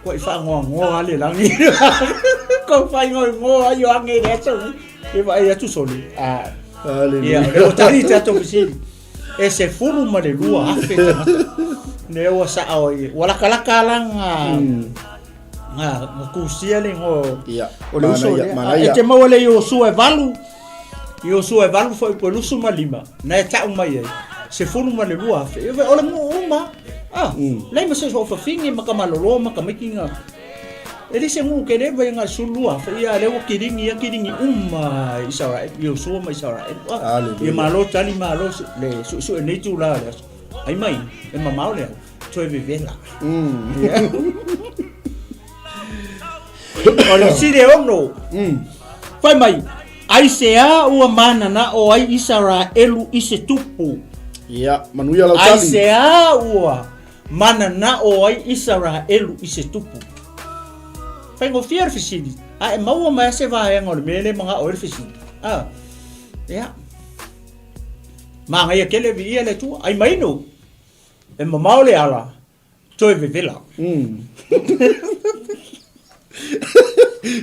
Kua i whaangoangoa le langi. Kua whaingoingoa i o ange le aso lenei. E vaai atu sole. Ah. Hallelujah. Ia, o tali te ato fesili. E 12,000 tagata. Lea ua sao ai. Ua lakalaka la nga nga nga kusia le ngo. Ia. O le uso Manaia, lea. manaia. E te maua le Iosua e valu. Iosua e valu foi po lusu ma lima. Na e tau mai ai. 12,000. E o le nuu uma. Ah, lei ma se so fafingi ma ka malolo ma ka makinga. E le se nuu ke le vai nga sulua fa ia le ua kiringi ia kiringi uma Israel Iosua ma Israel. Ah, Hallelujah. ia malo tali malo le su su e nei tu la le. Ai mai e mamao le toe vevela. O le sile ono. Fai mai, aisea ua mananao ai Isaraelu i se tupu? Ia, manuia lau tali. Aisea ua mananao ai Isaraelu i se tupu? Faigofie le fesili, a e maua mai lava se vaega o le mea lea e manao ai le fesili. A, ia. Manaia tele viia le Atua. Ai mainu, e mamao le ala, toe vevela.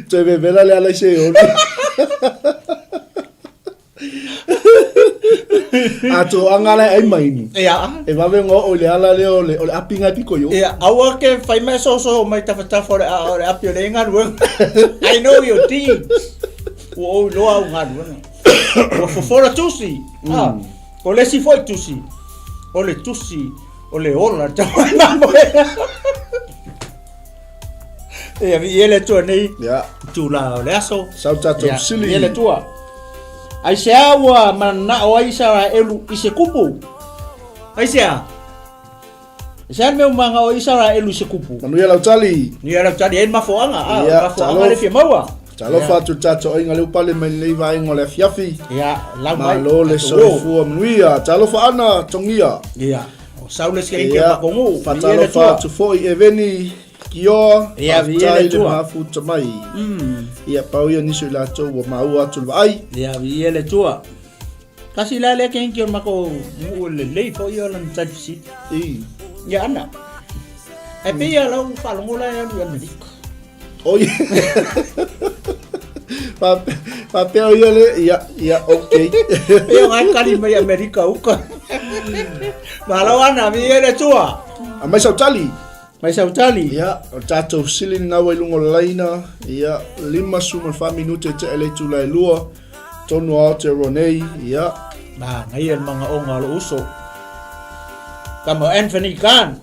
Toe vevela le ala i se oli. A to anga le ai mainu. Ia. E vave ngo o le ala le o le o le api ngai piko yo. Ia, aua ke whai mai so so mai tawhatafa o le, o le api o le galuega. I know your deeds. Ua ou iloa au galuega. Ua fofola tusi. Ah, o le isi foi tusi. O le tusi o le ola tau mamoe. Ia, viia le Atua nei. Ia. Tula o le aso. Sau tatou Ia, sili. viia le Atua. Aisea ua mananao ai Isaraelu i se kupu? Aisea? Aisea le mea ua manao ai Isaraelu i se kupu? Manuia lau tali. Manuia lau tali, e ai le mafuaaga. Ah, Ia, mafuaaga talofa. le fia maua. Talofa atu i le tatou aiga lea ua pale mai lenei vaega o le afiafi. Ia, lau mai. Malo le soifua manuia. Talofa Ana Togia. Ia, o Saule se ike makongu. Faatalofa atu foi Eveni Kioa. Ia, viia le Atua. Mafuta mai. Ia, pau ia nisi o i latou ua maua atu le vaai. Ia, viia le Atua. Tasi la lea kenki o le matou nuu lelei foi ia lana tali fesili. I. Ia ana. Ae pei ia lau faalogo la e alu i Amerika. Oi. Faapea o ia le, ia, ia, okay. Pei o ngai kali mai Amerika uka. Malo ana, viia le Atua. Aumai sau tali. Mai sau tali. Ia, o le tatou fesili lena ua i luga o le laina, ia, 54 minute tea i le itula e 2, tonu a Aotearoa nei, ia. Manaia le magaoga o lou uso. Tama Anthony Khan.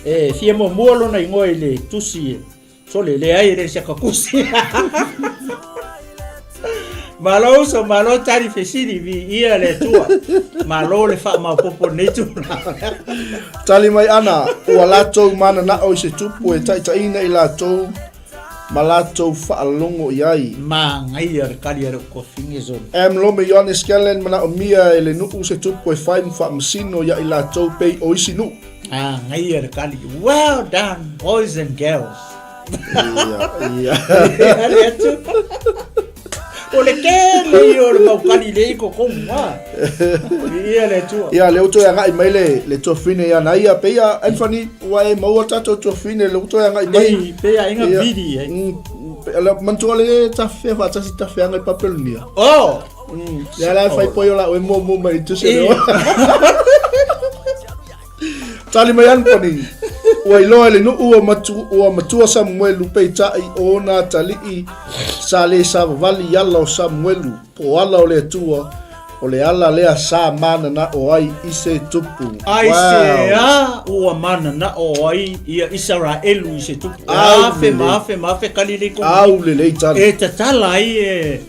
E fia muamua lona igoa i le tusi e Sole, leai e le se kakusi. Malo uso, malo tali fesili, viia le Atua. Malo le faamaopoopo nei tulaga. Tali mai ana, ua latou mananao i se tupu e taitaiina i latou ma latou faalogo i ai. Manaia le kali a le Kofinge zone. M. Lome Ioane Scanlan manaomia e le nuu se tupu e fai ma faamasino ia i latou pei o isi nuu. Manaia le kali. Well done, boys and girls. Ia, ia. Ale atu. O le tele ia o le mau kali le i totonu, a. Viia le Atua. Ia, lea ua toe agai mai le, le tuafafine ia Naia. Pei a, Anthony, ua e maua tatou tuafafine, lea ua toe agai mai. Ei, pei a inga Ia. vidi ai. Manatua le tafea faatasi tafeaga i Papelonia. Oh! Lea la e fai poi o la oe muamua mai i tusi o le Tali mai Anthony, ua iloa e le nuu ua, matu, ua matua Samuelu peitai o ona atalii sa le savavali i ala o Samuelu po o ala o le Atua, o le ala lea sa mananao ai i se tupu. Aisea ua mananao ai ia Isaraelu i se tupu? E afe ma afe ma afe kali le kogi. Au lelei tali. E tatala ai e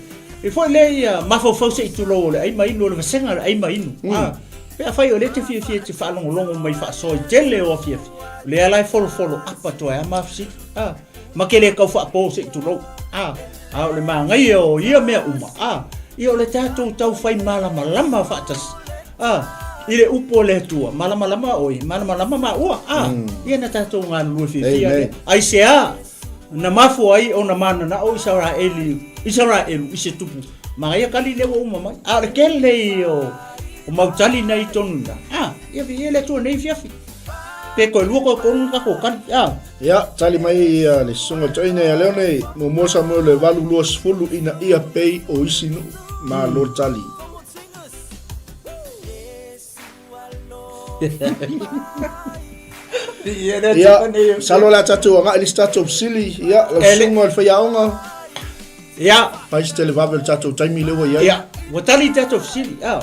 e foi le ia mafaufau se i tulou o le ai ma inu o le vasega o le ai ma inu. Ah, Pe afai o lea e te fiafia e te faalogologo mai faasoa i tele o afiafi, o lea la e folofolo apa atu ai lava ma fesili, a, ma ke le tau faapo se i tulou, a, a o le manaia o ia mea uma, a, ia o le tatou tau fai malamalama faatasi, a, i le upu a le Atua, malamalama oe, malamalama maua, a, ia na tatou galulue fiafia lea. Aisea? Na mafua ai ona mananao Isaraeli, Isaraelu i se tupu manaia kali lea ua uma mai. A o le tele ia o, o mau tali na i tonu ina. A, ia viia le Atua nei afiafi. Pe toe lua toe tolu ni tatou tali. A. Ia, tali mai ia le susuga toeaina ia Leone, muamua Samuele 8:20 ina ia pei o isi nuu. Malo le tali. Ia, masalo o le a tatou agai i le isi tatou fesili. Ia, lau susuga i le faiaoga. Ia. Fai se televave o le tatou taimi lea ua i ai. Ia, ua tali i tatou fesili. Ah.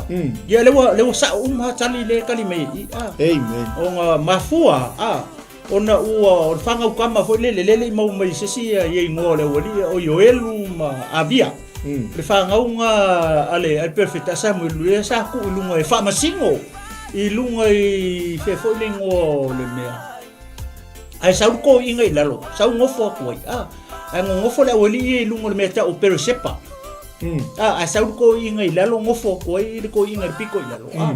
Ia, lea ua, lea ua sao uma tali lea e tali mai i i. Ah. Amen. Ona mafua, ah, ona ua, o le fanau tama foi lele, lele i maua mai i se isi ia igoa o le aualii, o Ioelu ma Avia. Le fanauga a le a le perofeta a Samuelu lea sa tuu i luga e faamasino i luga i fea foi le igoa o le mea. Ae sau le toeaina i lalo, sau nofo atu ai, a, ae nonofo le aualii ia i luga o le mea e tau o Peresepa. A, ae sau le toeaina i lalo nofo atu ai le toeaina i le pito i lalo, a.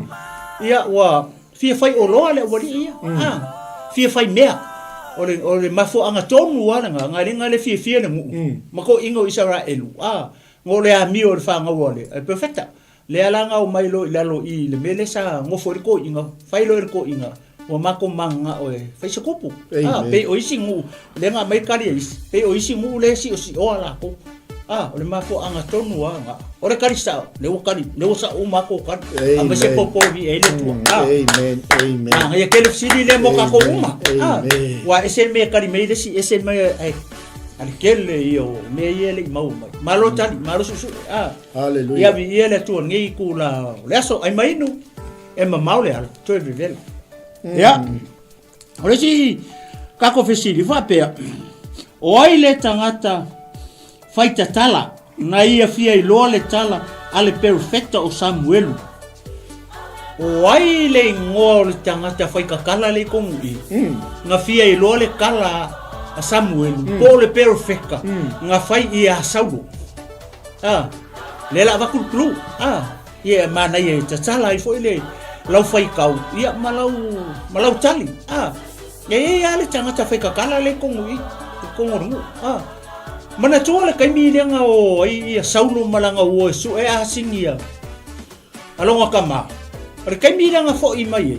Ia ua Fia fai oloa le aualii ia, a, fia fai mea. O le, o le mafuaaga tonu lava lena, na le na le fiafia le nuu, ma toeaiina o Isaraelu, a, no le amio o le fanau a le, a le perofeta. Lea la na omai loa i lalo i le mea lea sa nofo ai le toeaina, fai loa e le toeaina, ua matou mananao e fai se kupu. A, pei o isi nuu, lea na aumai tali a isi, pei o isi nuu lea e siosioa latou. A, o le mafuaaga tonu lava lena. O le kali sao, lea ua kali, lea ua sao uma atu kali. Aumai se popo e viia ai le Atua. A, Amen, amen. Manaia tele fesili lea mo tatou uma. A, Amen. ua ese le mea e kali mai ai le isi, ese le mea ai, a le tele ia o mea ia e le i maua mai. Malo tali, malo suesue. A, Hallelujah. ia viia le Atua i lenei itula o le aso, ai ma inu, e mamao le ala, toe vevela. Ia. O le isi tatou fesili faapea, o ai le tagata fai tatala na ia fia iloa le tala a le perofeta o Samuelu? O ai le igoa o le tagata fai tatala le i tonu i? Na fia iloa le tala a Samuelu po o le perofeta na fai ia Saulo. A, lea la avatu le clue. A, ia e manaia e tatala ai foi le lau faitau ia ma lau ma lau tali. A, e i ai lava le tagata faikakala lea i totonu i i totonu o le nuu. A, manatua le taimi lea na o ai ia Saulo ma lana uo e sue asini ia a lona tama. O le taimi lea na foi mai ai,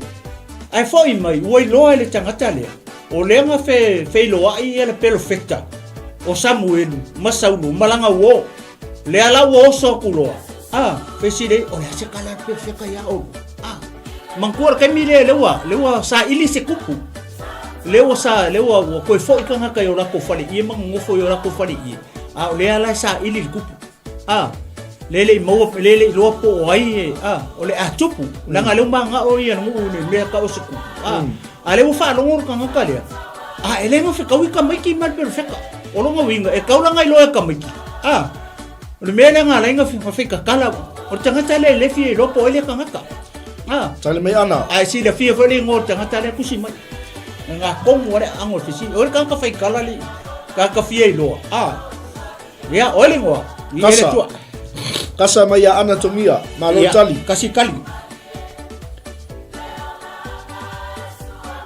ae foi mai ua iloa e le tagata lea, o lea na fe, feiloai ia le pelofeta o Samuelu ma Saulo ma lana uo. Lea la ua oso atu loa, a, fesili ai, o le a se kala a le pelofeta iā ʻoulua? A, manatua le taimi lea, lea ua, lea ua saili se kupu. Lea ua sa, lea ua, ua toe foi tagata i o latou faleie ma nonofo i o latou faleie, a o lea la e saili le kupu. A, lea e le i maua, lea e le i iloa po o ai e, a, o le a tupu, leaga lea ua manao ia le nuu i le mea tau o se kupu. A, a lea ua faalogo le tagata lea, a e le gafetaui tamaiti ma le perofeta. O lona uiga, e taulaga iloa e tamaiti. A, o le mea lea na ala ai na faikakala, o le tagata lea e le fia iloa po o ai lea tagata. A, Tali mai Ana. A e silafia foi le igoa o le tagata lea, tusi mai. Nga komu a le aano o le fesili. O le tagata faikala le tagata fia iloa. A, Ia, o le igoa. I ele tua. Kasa mai ia Ana Tomia, malo Ia, tali. Kasi kali.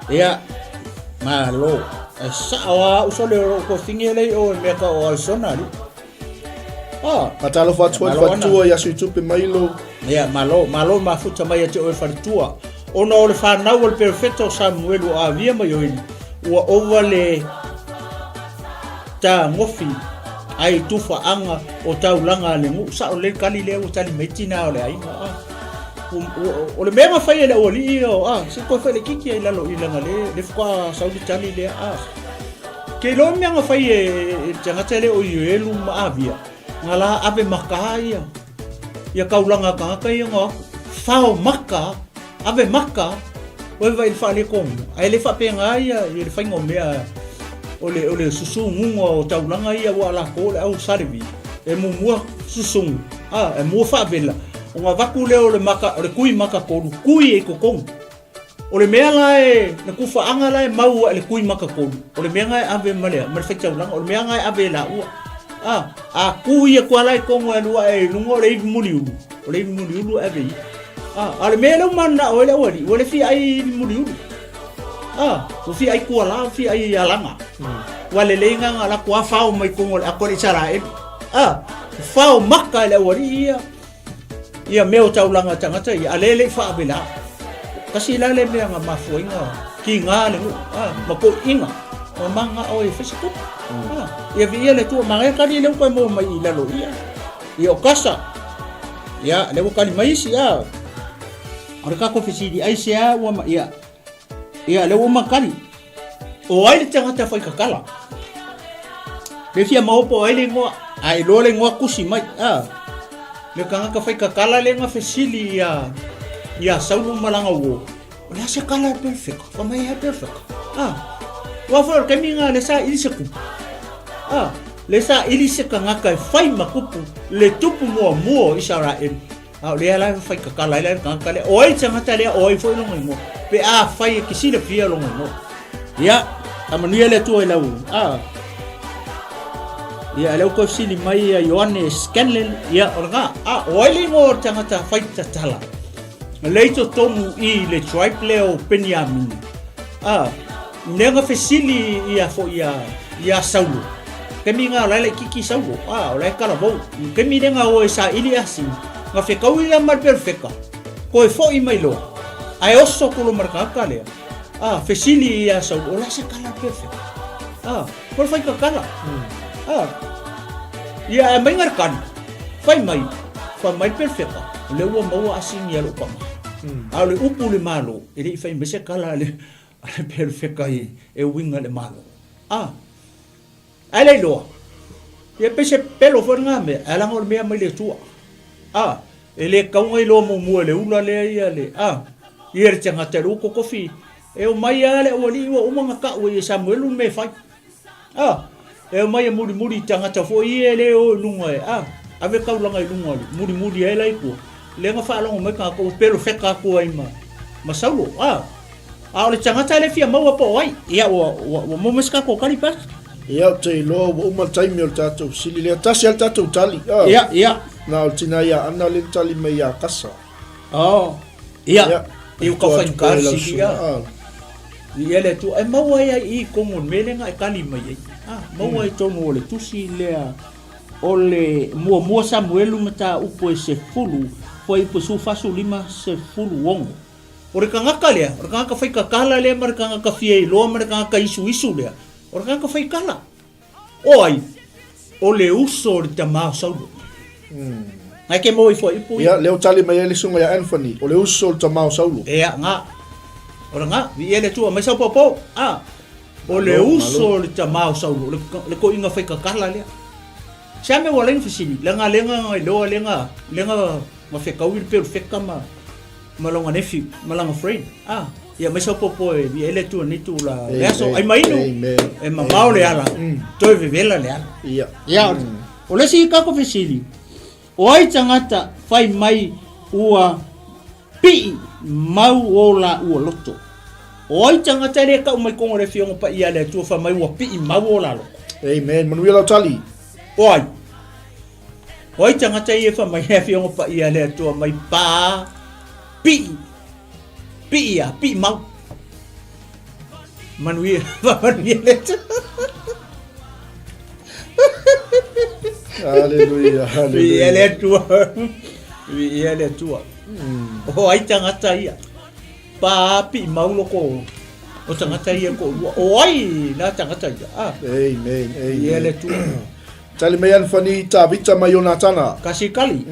Ia, malo. E sao a uso le o ko fingi le o mea ka o Arizona li. Ah, Fatalofa atu ai faletua ia Suitupe Mailo. Ia, malo, malo mafuta mai ia te oe faletua. Ona o le fanau o le perofeta o Samuelu o Avia ma Ioeli, ua ova le Tagofi ai tufaaga o taulaga a le nuu. Sao lelei le kali lea ua tali mai tina o le aiga. A. O le mea na fai e le aualii o a, se toe fai laitiiti ai i lalo i leaga le le faatoa sau le tali lea a. Ke iloa mea na fai e le tagata lea o Ioelu ma Avia, na la ave maka ia ia kaulaga a tagata ia na o atu. Fao maka Ave maka, oe vai i le faaletonu, ae le faapena ia i le faiga o mea o le, o le susuguga o taulaga ia ua latou o le au Salevi, e mumua susugu, a, e mua faavela, ona avatu lea o le maka, o le kui makatolu, kui i totonu. O le mea la e, le tufaaga la e mau ae le kui makatolu, o le mea na e ave ma le, ma le faitaulaga, o le mea na e ave e laua. A, a kui atu lava la i totonu e alu ae i luga o le ivi muliulu, o le ivi muliulu e ave i ia. Ah, a o le mea lea ua mananao ai le aualii, ua le fia ai i muliulu. Ah, ua fia ai kuala, ua fia ai alaga. Ua lelei nga nga lakou a fao mai totonu o le ato a le Isaraelu. Ah, fao maka e le aualii ia ia mea o taulaga tagata ia, a lea e le i faavela. Kasi la le mea nga mafua ai nga kiga le nuu, ah, ma toeaiina, ma mananao ai e fai se tupe. Ah, ia viia le Atua, manaia kali lea ua toe maua mai i lalo i ia. Ia o kasa. Ia, lea ua kali mai isi, a. O le tatou fesili, aisea ua ma, ia, ia, lea ua uma kali. O ai le tagata faikakala? Le fia maua po o ai le igoa, a iloa le igoa tusi mai, a. Le tagata faikakala lea na fesili ia, ia Saulo ma lana uo, O le a se kala e perfeka? Fa mai e perfeka. Ah. Ua foi o le taimi nga le sa ili se kupu. Ah. Le sa ili se kangaka e fai ma kupu le tupu muamua o Isaraelu. A o lea la e fai kakala ai la le kangaka lea. O ai tangata lea, o ai foi longa igoa. Pe a fai e ke silafia longa igoa. Ia, faamanuia le Atua i lau. Ah. Ia, lea ua toe fesili mai ia Ioane Scanlon. Ia, o lena. Ah, o ai le igoa o le tagata fai tatala? Lea i totonu i le tribe lea o Peniamina. A, lea na fesili ia foi ia, ia Saulo. Taimi nga o la e laitiiti Saulo. A, o la e talavou. Taimi lea na o e saili asini. Na fetaui la ma le perofeta. Toe foi mai loa. Ae oso atu loa ma le tagata lea. A, fesili ia Saulo, o le a se kala a le perofeta? A, ko le faikakala. A, ia ae aumai le kali. Fai mai, fai mai le perofeta, o lea ua maua asini a lou tama. A o le upu i le Malo, e le i fai mai se kala a le, a le perofeta e uiga i le Malo. A, ae le iloa. Ia pei se pelo foi lena mea, ae leaga o le mea mai le Atua. A, e le tatau ona iloa muamua e le ula lea ia le, a, ia le tagata i le ua totofi. E omai lava le aualii ua uma ona tau e Samuelu le mea e fai. A, e omai e mulimuli i tagata foi ia e le o i luga e, a, ave taulaga i luga mulimuli ai la i tua. Lea na faalogo mai tagata ua pelofeta atu ai ma, ma Saulo. A, a o le tagata le fia maua po o ai. Ia, ua, ua, ua maua mai se tatou tali, Pastor. Ia, ou te iloa ua uma le taimi o le tatou fesili lea. Tasi lava le tatou tali. Ah. Ia, ia. Na o le tina ia Ana lea na tali mai ia Kasa. Oh. Ia. Ia. I uka whainga le sili ia. Ah. Ia le tu e maua ai ai i tonu o le mea lea na e tali mai ai. Ah, maua ai tonu o le tusi lea o le muamua Samuelu mataupu e 10, fuaiupu e 14, 16. O le tagata lea, o le tagata faikakala lea ma le tagata fia iloa ma le tagata isuisu lea, o le tagata faikala. O ai? O le uso o le tama o Saulo. Ngai ke maua i fuaiupu ia. Ia, lea ua tali mai ai le susuga ia Anthony, o le uso o le tama o Saulo. Ea, nga. O le nga, viia le Atua, mai sau paopao. A, o le uso o le tama o Saulo, le, le toeaina faikakala lea. Se a mea ua ala ai ona fesili, leaga lea na iloa lea na, lea na, na fetaui le pei o le feka ma, ma lona nephew, ma lana friend. A, ia mai sau paopao e viia ai le Atua i lenei itula o le aso. Ai ma inu, e mamao le ala, toe vevela le ala. Ia. Ia, o le isi tatou fesili, o ai tagata fai mai ua pii mau o laua loto? O ai tagata e le tau mai tonu o le Afioga Paia a le Atua fai mai ua pii mau o la loto? Amen. Manuia lau tali. O ai? O ai tagata ia e fai mai le Afioga Paia a le Atua mai pa pii pii a pii mau? Manuia, manuia le Atua. Haleluia, haleluia. Viia le Atua. Viia le Atua. O ai tagata ia. Pa pii mau loko o tagata ia ko lua. O ai la tagata ia. Ah. Amen, amen. Viia le Atua. Tali mai Anfani Tavita mai Ionatana. Kasi kali.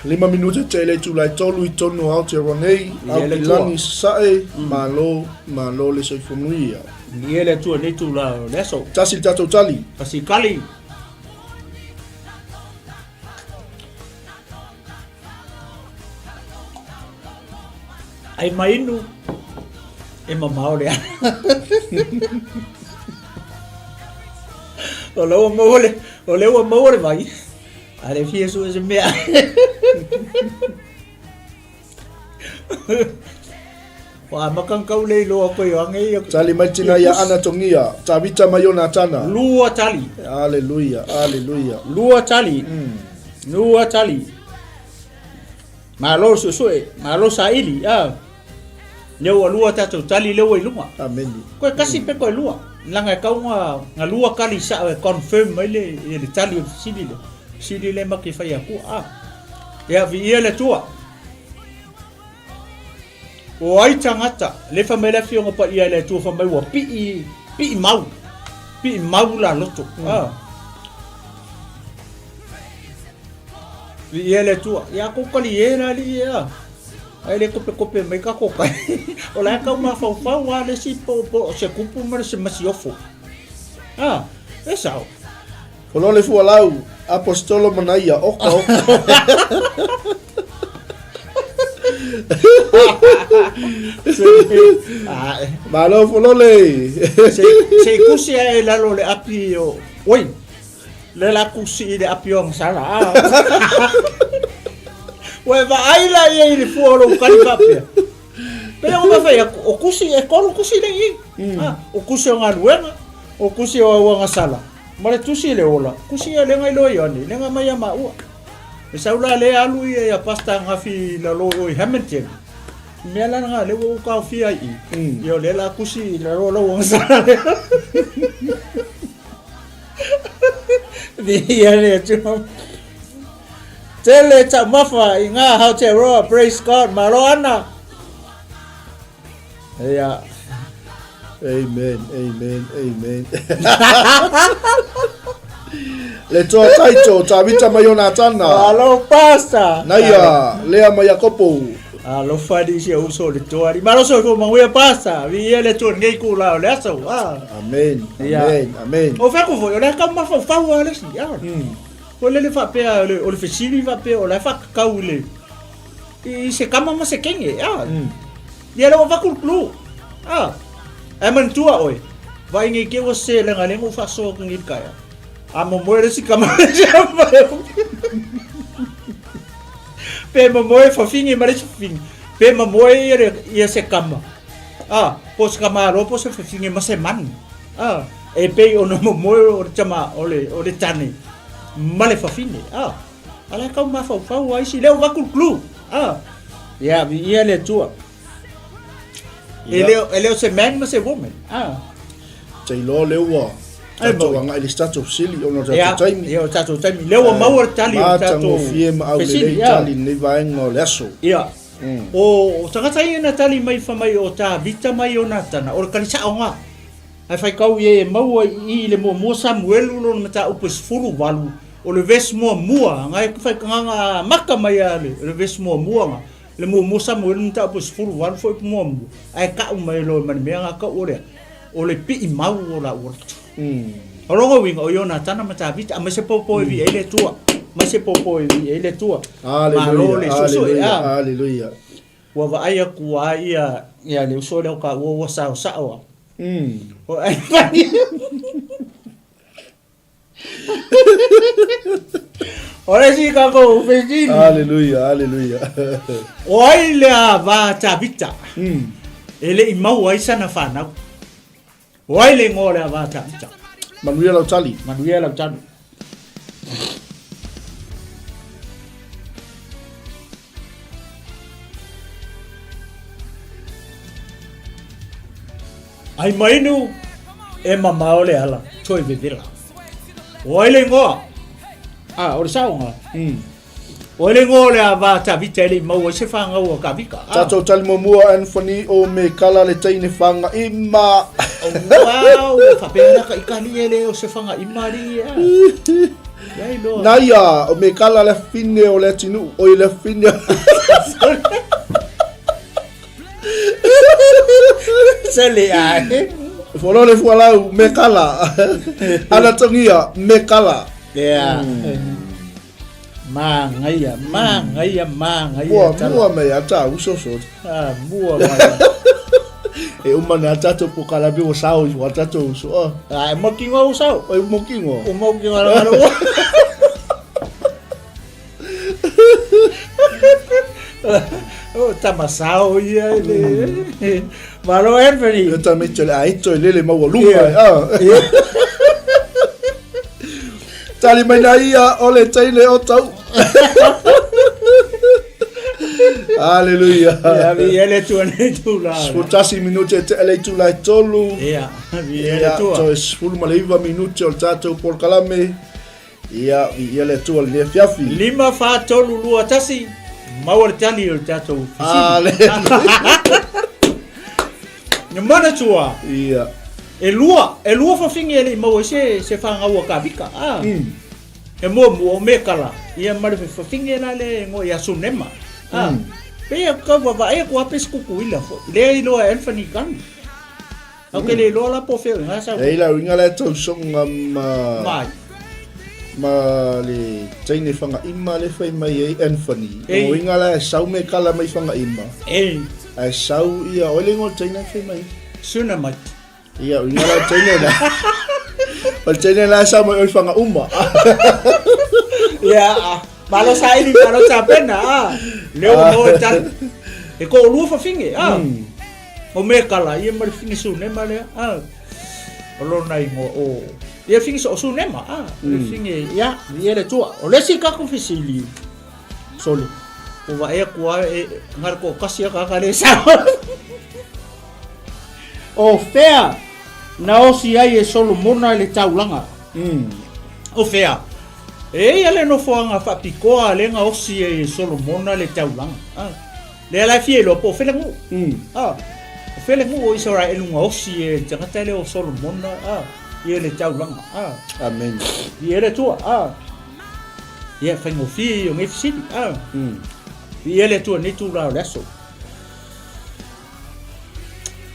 5 minute te le itula e tolu i tonu o Aotearoa nei, Aukilani Sasae, Malo, malo le soifua manuia. Viia le Atua i lenei itula o le aso. Tasi le tatou tali. Tasi kali. Ai mai inu, e mamao le ala. O lea ua maua le, o lea ua maua le vai. A le fia sue se mea. Wa makang kau le iloa koe o ange ia. Tali mai tina ia Ana Tongia, Tavita mai Ionatana. Lua tali. Aleluia, aleluia. Lua tali. Lua tali. Malo suesue, malo saili. Ah. Lea ua lua tatou tali lea ua i luga. Ameni. Koe kasi pe koe lua. Leaga e tau nga nga lua kali sao e confirm mai le ia le tali o le fesili lea. Fesili lea matou te fai atua. Ah. Ia viia le Atua. O ai tagata, lea fai mai le Afioga Paia i le Atua fai mai ua pii pii mau. Pii mau la loto. Ah. Viia le Atua. Ia kou kali e la alii e a. Ai le kopekope mai ka kokai. O la e tau mafaufau a le isi po po se kupu ma le se masiofo. A, e sao. Ko le fualau, Apostolo Manaia, oka oka. Malo Folole. Se se kusi e lalo le api o. Oi. Le la kusi i le api o agasala. Ah. Ua e vaai la ia i le fua o lou kali faapea. Pei ona fai atu, o kusi, e tolu kusi lea i i. Ah, o kusi o galuega, o kusi o au agasala, ma le tusi le ola. Kusi ia lea na iloa Ioane, lea na aumai ia maua. E sau la lea alu ia ia Pastor Gafi i lalo o i Hamilton. Mea la lena lea ua ou taofia ai i i. Ia o lea la kusi i lalo o lau agasala lea. Viia le Atua. Tele taumafa i ngā Aotearoa, praise God, malo ana. Ia. Amen, amen, amen. Le toa taito, Tavita mai Ionatana. Malo pastor. Naia, Lea mai Iakopo. Alofa ni si uso le toa. Malo soifua manuia pastor. Viia le Atua nei ku la o le aso. Ah. Amen, amen, amen. O fai atu foi, o le tau mafaufau lava le isi. Ah. Foi lele faapea, o le fesili faapea, o la e faatatau i le, i se kama ma se kenge. Ah. Ia lea ua avatu le clue. Ah. Ae manatua oe, vaai nei te i ua sese leaga lea na ou faasoa atu nei i le taeao. A momoe le isi kama le isi kama. Pe momoe fafine ma le isi fafine. Pe momoe ia, le, ia se kama. Ah. Po se tamaloa po o se fafine ma se manu. A, e pei ona momoe o le tama, o le, o le tane ma le fafine. A, a la e tau mafaufau a isi, lea ua avatu le clue. A, ia, viia le Atua. E le, e le o se man ma se woman. A. Te iloa lea ua tatou agai i le isi tatou fesili ona o le tatou taimi. Ia, o le tatou taimi. Lea ua maua le tali o le tatou fesili. Matagofie ma aulelei tali i lenei vaega o le aso. Ia. O tagata ia na tali mai fai mai o Tavita ma Ionatana, o le tali sao lena. Ae faitau i ai e maua i i le muamua Samuelu lona mataupu e 18, o le vesi muamua, na e faitagaga amata mai lava le vesi muamua na, le muamua Samuelu mataupu e 18 foi muamua, ae tau mai loa ma le mea na tau o le a? O le pii mau o lau loto. O lona uiga o Ionatana ma Tavita, aemaise popo e viia ai le Atua, aemaise popo e viia ai le Atua. Malo le suesue, a. Aleluia. Ua vaai atu a ia ia le uso lea o taua ua sao sao a. O ai mai. O le isi tatou fesili. Aleluia, aleluia. O ai le ava a Tavita e le i maua ai sana fanau? O ai le igoa o le ava a Tavita? Manuia lau tali. Manuia lau tali. Ai mainu e mamao le ala, toe vevela. O ai le igoa? Ah, o le saoga. O ai le igoa o le ava a Tavita e le i maua ai se fanau a Kavika? Ah. Tatou tali muamua Anthony o Mekala le teine fagaima. Wow, faapea ka ikali e le o se fagaima alii e. Ia iloa. Na ia, o Mekala le afine o le atunuu, oi le afine. Sele ai. Folo le fualau, me kala. Anatongia, me kala. Yeah. Mangaia, mangaia, mangaia. Mua, mua mai a tā uso so. Ah, mua mai. E uma na tātou po kalabi o sao i wa tātou uso. Ah, ah e mokingo o sao. E mokingo. O mokingo la la. O tama sao ia le. Malo Anthony. Ia tama i le aito i lele maua luma. Ah. Tali mai na ia o le teine o tau. Aleluia. Ia, viia le Atua nei tula. 11 minute e tea le itula e tolu. Ia, viia le Atua. Toe 19 minute o le tatou polokalame. Ia, viia le Atua i lenei afiafi. 5, 4, 3, 2, 1, maua le tali o le tatou fesili. Na manatua. Ia. E lua, e lua fafine e le i maua ai se, se fanau a Kavika. Ah. E muamua o Mekala, ia ma le fafine la le igoa ia Sunema. Ah. Pei e tau vaavaai atu lava pe se Tutuila foi. Lea iloa e Anthony Gunn. Au ke le iloa la po o fea uiga sau. Ei la uiga la e tausoga ma Mai. ma le teine Fagaima le fai mai ai Anthony. O uiga la e sau me kala mai Fagaima. Ei. Ae sau ia o le igoa o le teine fai mai. Sunamite. Ia uiga la teine la. O le teine la e sau mai oi Fagauma. Ia, malo saili, malo tapena, ah. Lea ua maua le tali. E toalua fafine, ah. O Mekala, ia ma le fine Sunema lea, a. O lona igoa o, ia fine o Sunema, a. Le fine, ia, ia le Atua. O le isi tatou fesili, sole, ua vaai atu lava e, na o le toatasi lava tagata lea e sau. O fea na osi ai e Solomona le taulaga? O fea? E i ai le nofoaga faapitoa lea na osi ai e Solomona le taulaga. A. Lea la e fia iloa po o fea le nuu. A, o fea le nuu o Isaraelu na osi e le tagata lea o Solomona, a, ia le taulaga. A. Amen. Viia le Atua. A. Ia, faigofie ia o nei fesili. A. Viia le Atua i lenei itula o le aso.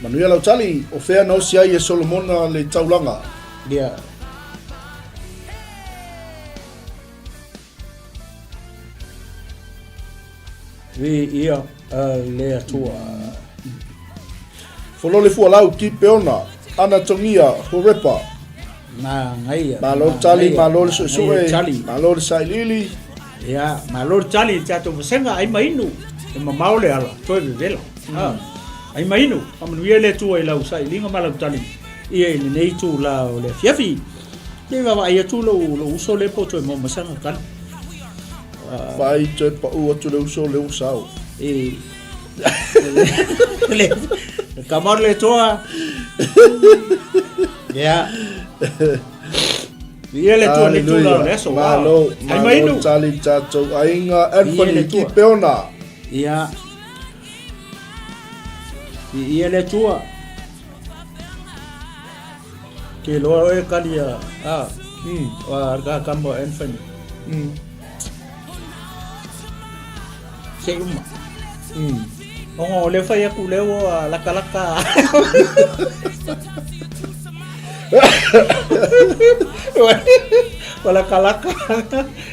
Manuia lau tali, o fea na osi ai e Solomona le taulaga? Ia. Viia le Atua. Folo le fualau, Kipeona, Anatongia, Horepa. Manaia. Malo le tali, malo le suesue, malo le sailiili. Ia, malo le tali i le tatou vasega, ai ma inu, e mamao le ala, toe vevela. Ai ma inu, faamanuia le Atua i lau sailiga ma lau tali ia i lenei itula o le afiafi. Se i vaavaai atu lou, lou uso lea po o toe maua mai sana tali. Vaai toe pau atu le uso lea ua sao. E, le, le kama o le Atua. Ia. Ia le Atua le itula o le aso. Malo, Ai ma inu. malo tali tatou aiga Anthony Kipeona. Ia. Viia le Atua. Ke loa oe kali a, a, a ka kama Anthony. Se uma. Onga o le whai aku leo a laka laka. O laka laka.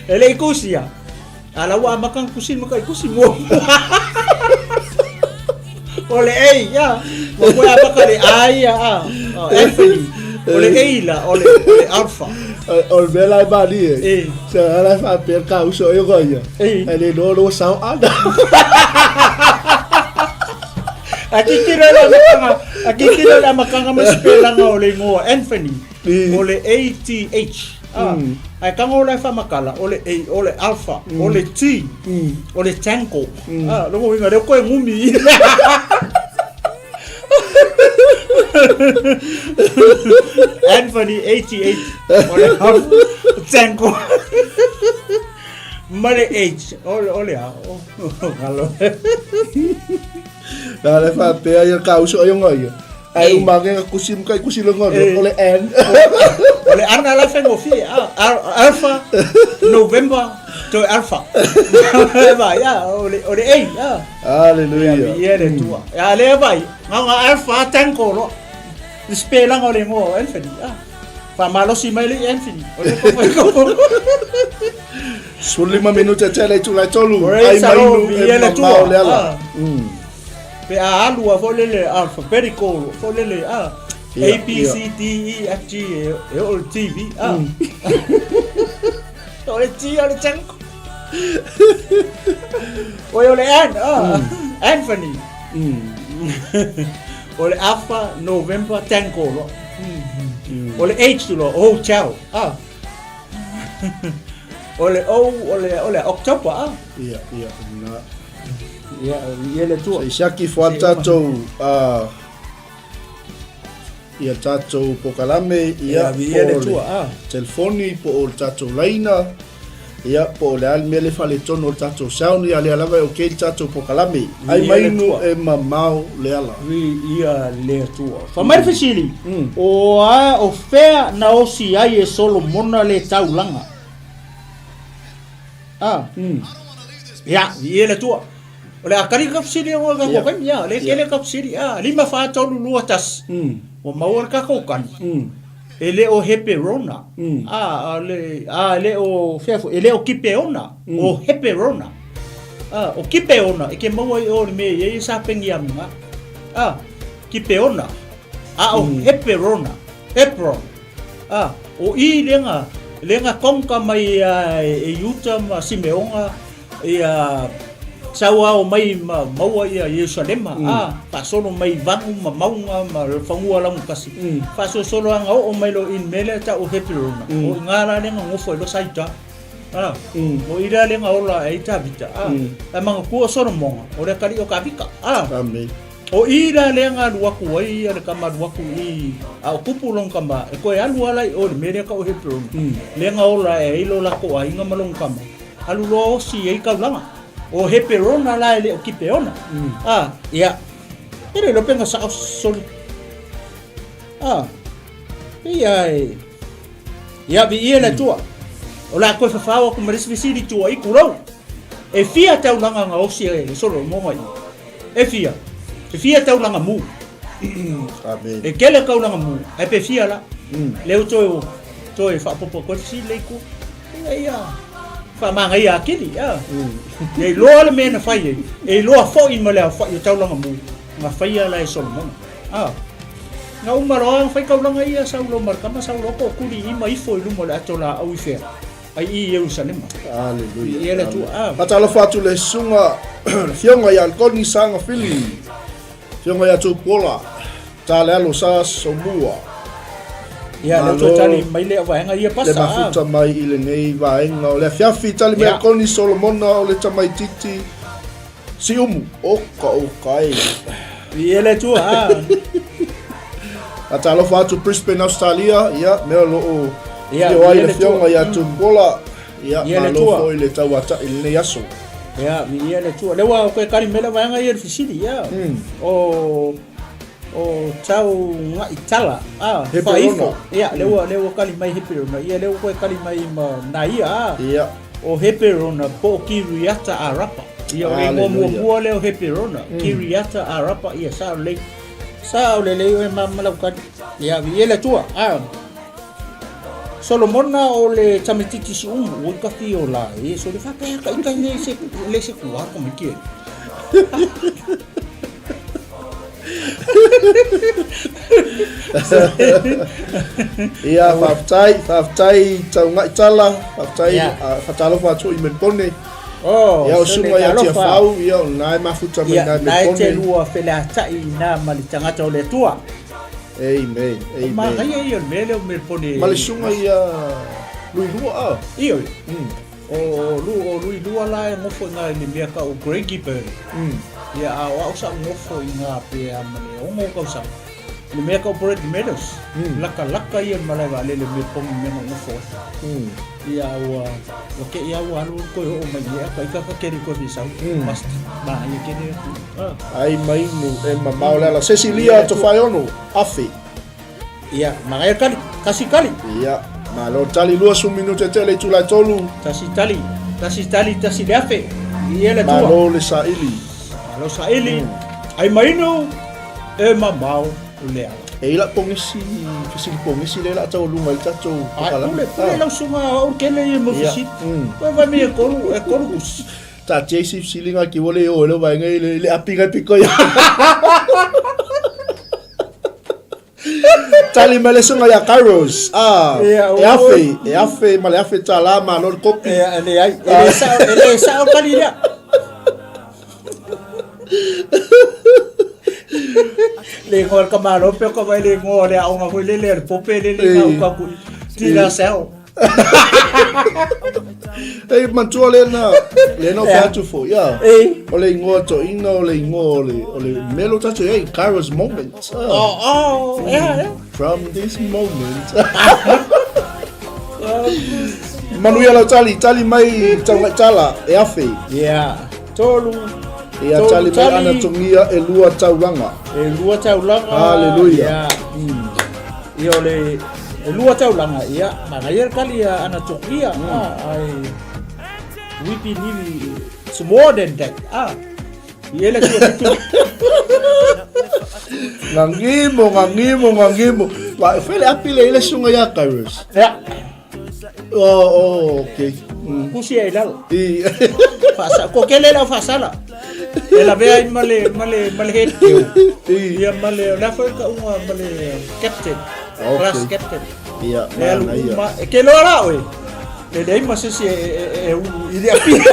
E le i kusia. A la ua amata ona tusi ma kai tusi muamua. O le A, ia. Ua koe amata le A ia, a. O, Anthony. O le A la, o le, o le Alpha. O le mea la e malie. E. Se ala e faapea ka uso e ko ia. E. E le iloa lo sao ana. A titiro le amakanga, a titiro le amakanga ma sipelanga o le ingoa Anthony. O le A-T-H. Ah, Ae tago la e faamatala, o le A, o le Alpha, o le T, o le Tango. Ah, lona uiga lea ua toe gumi. Anthony 88, o le Alpha, Tango. Ma le H, o le, o le a, o, o, galo. Na le faapea ia ka uso ai onga ia. Ai Ei. uma ke kusi muka kusi longa Ei. o le N. O le ana la faigofie, ah, Alpha, November, toe Alpha. Vai, ah, o le, o le A, ah. Hallelujah. Ia le tua. Ia le vai, ngau Alpha Tango lo. Le spelanga o le ngoa o Anthony, ah. Faamalosi mai le Anthony. O le ko fai ko. 15 minute tele itula e tolu. Praise Ai the Lord, mainu e ia le tua. mamao le ala. Ah. Pe a alu a foi lele alphabetical foi lele a A B C D E F G e e o le T V a. O le T o le Tango. O le N a Anthony. O le Alpha November Tango lo. O le H lo Hotel a. O le O o le o le October a. Ia, ia, na. Ia, ia le tua. Se i siaki fo a tatou a ia tatou pokalame ia Ia, ia le po o tua, a. telefoni po o le tatou laina ia po o le a le mea le faaletonu o le tatou sound ia lea lava e okay le tatou pokalame. Ai Ia mai le nu tua. e mamao le ala. Ia le Atua. Fai mai le fesili, o a, o fea na osi ai e Solomona le taulaga? A. Ia, ia le Atua. O le a kali ka fesili o ka Ia. kaimi, ia, le kele ka fesili, a, 5, 4, 3, 2, 1. Ua maua le tatou kali. E le o Heperona, a, a le, a, e le o, fea foi, e le o Kipeona, o Heperona. A, o Kipeona, e ke maua i o le mea i ai e sa Peniamina. A, Kipeona, a o Heperona, Hebron. A, o i lenga, lenga konka mai a, e Iuta ma Simeonga, ia sau ao mai ma maua ia Ierusalema, a, faasolo mai vanu ma mauga ma fanua laugakasi, faasolosolo aga oo mai loa i le mea lea e tau o Heperona, o i ina la lea na nofo ai loa Saita, a, o i la lea na ola ai Tavita, a, ae manatua o Solomoga, o le atalii o Tavita, a. Amene. O i la lea na alu atu ai ia le tama alu atu i, a o tupu lona tama, e toe alu lava la i o i le mea lea e tau o Heperona, lea na ola ae ai lo latou aiga ma lona tama, alu loa osi ai taulaga. O Heperona la e le o Kipeona. A, ia, e le iloa pe na sao soli. A, pei a e, ia, viia le Atua. O le a toe fafao atu ma le isi fesili i tua i tulou. E fia taulaga na osi e Solomona i? E fia? E fia taulaga mu? Amen. E kele taulaga mu, ae pe fia la. Lea ua toe, toe faaopoopo atu ai le fesili lea i tua. Ia, ia, faamagaia atili, a. E iloa le mea na fai ai, e iloa foi ma le aofai o taulaga mu, na faia la e Solomona. A. Na uma loa ona fai taulaga ia, sau loa ma le tama, sau loa tootuli ima ifo i luma o le ato laau i fea? Ai i Ierusalema. Aleluia. Ia le Atua. Faatalofa atu le susuga le Afioga ia Alkoni Saga Fili. Afioga ia Tupuola, Talealo sa Somua. Ia, lea toe tali mai le vaega ia pasa. Le mafuta mai i lenei vaega o le afiafi, tali mai Koni Solomona o le tamaititi Siumu. Oka oka e. Ia le tua. Ah. Faatalofa atu Brisbane, Australia, ia, mea o lo o afio ai le afioga ia Tupuola. Ia, malo foi le tauata'i i lenei aso. Ia, viia le Atua. Lea ua toe tali mai le vaega ia i le fesili, ia. O, o tau nga'i tala, a, Heperona. Ia, lea ua, lea ua tali mai Heperona. Ia, lea ua toe tali mai ma Naia, a. Ia. O Heperona po o Kiriata Arapa. Ia, o le igoa muamua lea o Heperona, Kiriata Arapa, ia, sao lelei. Sao lelei oe ma lau tali. Ia, viia le Atua, a. Solomona o le tamaititi siumu ua kafi o la e so le faapea ka ita le se le se kua ko miki. Ia, faafetai, faafetai tauga'i tala, faafetai faatalofa atu i Melbourne. Oh, Ia, o susuga ia Tiafau, ia, o lena e mafuta mai na i Melbourne. Ia, na e te lua feleatai ina ma le tagata o le Atua. Amen. Amen. Manaia ia o le mea lea o Melbourne. Ma le susuga ia Luilua a. Ioe. O Lu o Luilua la e nofo i ina i le mea tau o Craigieburn. Ia a o au sa ou nofo i ina pe a ma le 6 tausaga. I le mea tau Broadmeadows. Lakalaka ia o le malae vaalele o Melbourne i le mea na ou nofo ai. Ia ua ua te i lava ua alu toe oo mai i ea ka ika ka keri koe fi sau. Must. Manaia kene atu. Ai mai nu e mamao le ala. Cecilia Tofaeono, afe. Ia, manaia tali, tasi tali. Ia, malo tali 20 minute tele itula e tolu. Tasi tali, tasi tali, tasi le afe. Ia le tua. Malo le saili. Malo saili. Ai mainu e mamao le ala. E i la pongisi, fesili pongisi le la tau lunga i tatou Ai, pule, pule lau suga o kele i mo fesili. Koe vai me e kolu, e kolu kusi. Taatia isi fesiliga ki ua le o e le vaega i le api ngai piko ia. Tali mai le susuga ia Kairos. Ah, Ia, e afe, e afe ma le afe tālā malo le kopi. E leai, e le sao, e le sao tali lea. Le igoa o le tamaloa pe o ka vai le igoa o le aoga foi lele a le pope lele na uka ku ti la sao. Ei, manatua lena, lena o fai atu foi, ia. Ei. O le igoa toeaina, o le igoa o le, o le mea lea o tatou i ai, Kairos moment. Oh, oh, ea, ea. From this moment. Manuia lau tali, tali mai taugaitala, e afe. Ia, tolu. Ia tali mai ana tongia e lua taulaga. E lua taulaga. Hallelujah. Ia. Ia o le e lua taulaga, ia, manaia le tali a ana tokia, ah, ai, we believe it's more than that, ah. Ia le tua fitu. Ngangimo, ngangimo, ngangimo. Wa, fai le api le ile susuga ia Kairos. Ia. Oh, oh, okay. Kusi ai lalo. I. Faasa, ko kele lau faasala. E lavea ai ma le, ma le, ma le head keu. I. Ia ma le, o le a foi ka unga ma le captain. Okay. Class captain. Ia, E alu manaia. uma, e ke loa la oe. E leai ma se isi e, e, e, e ulu i le apia.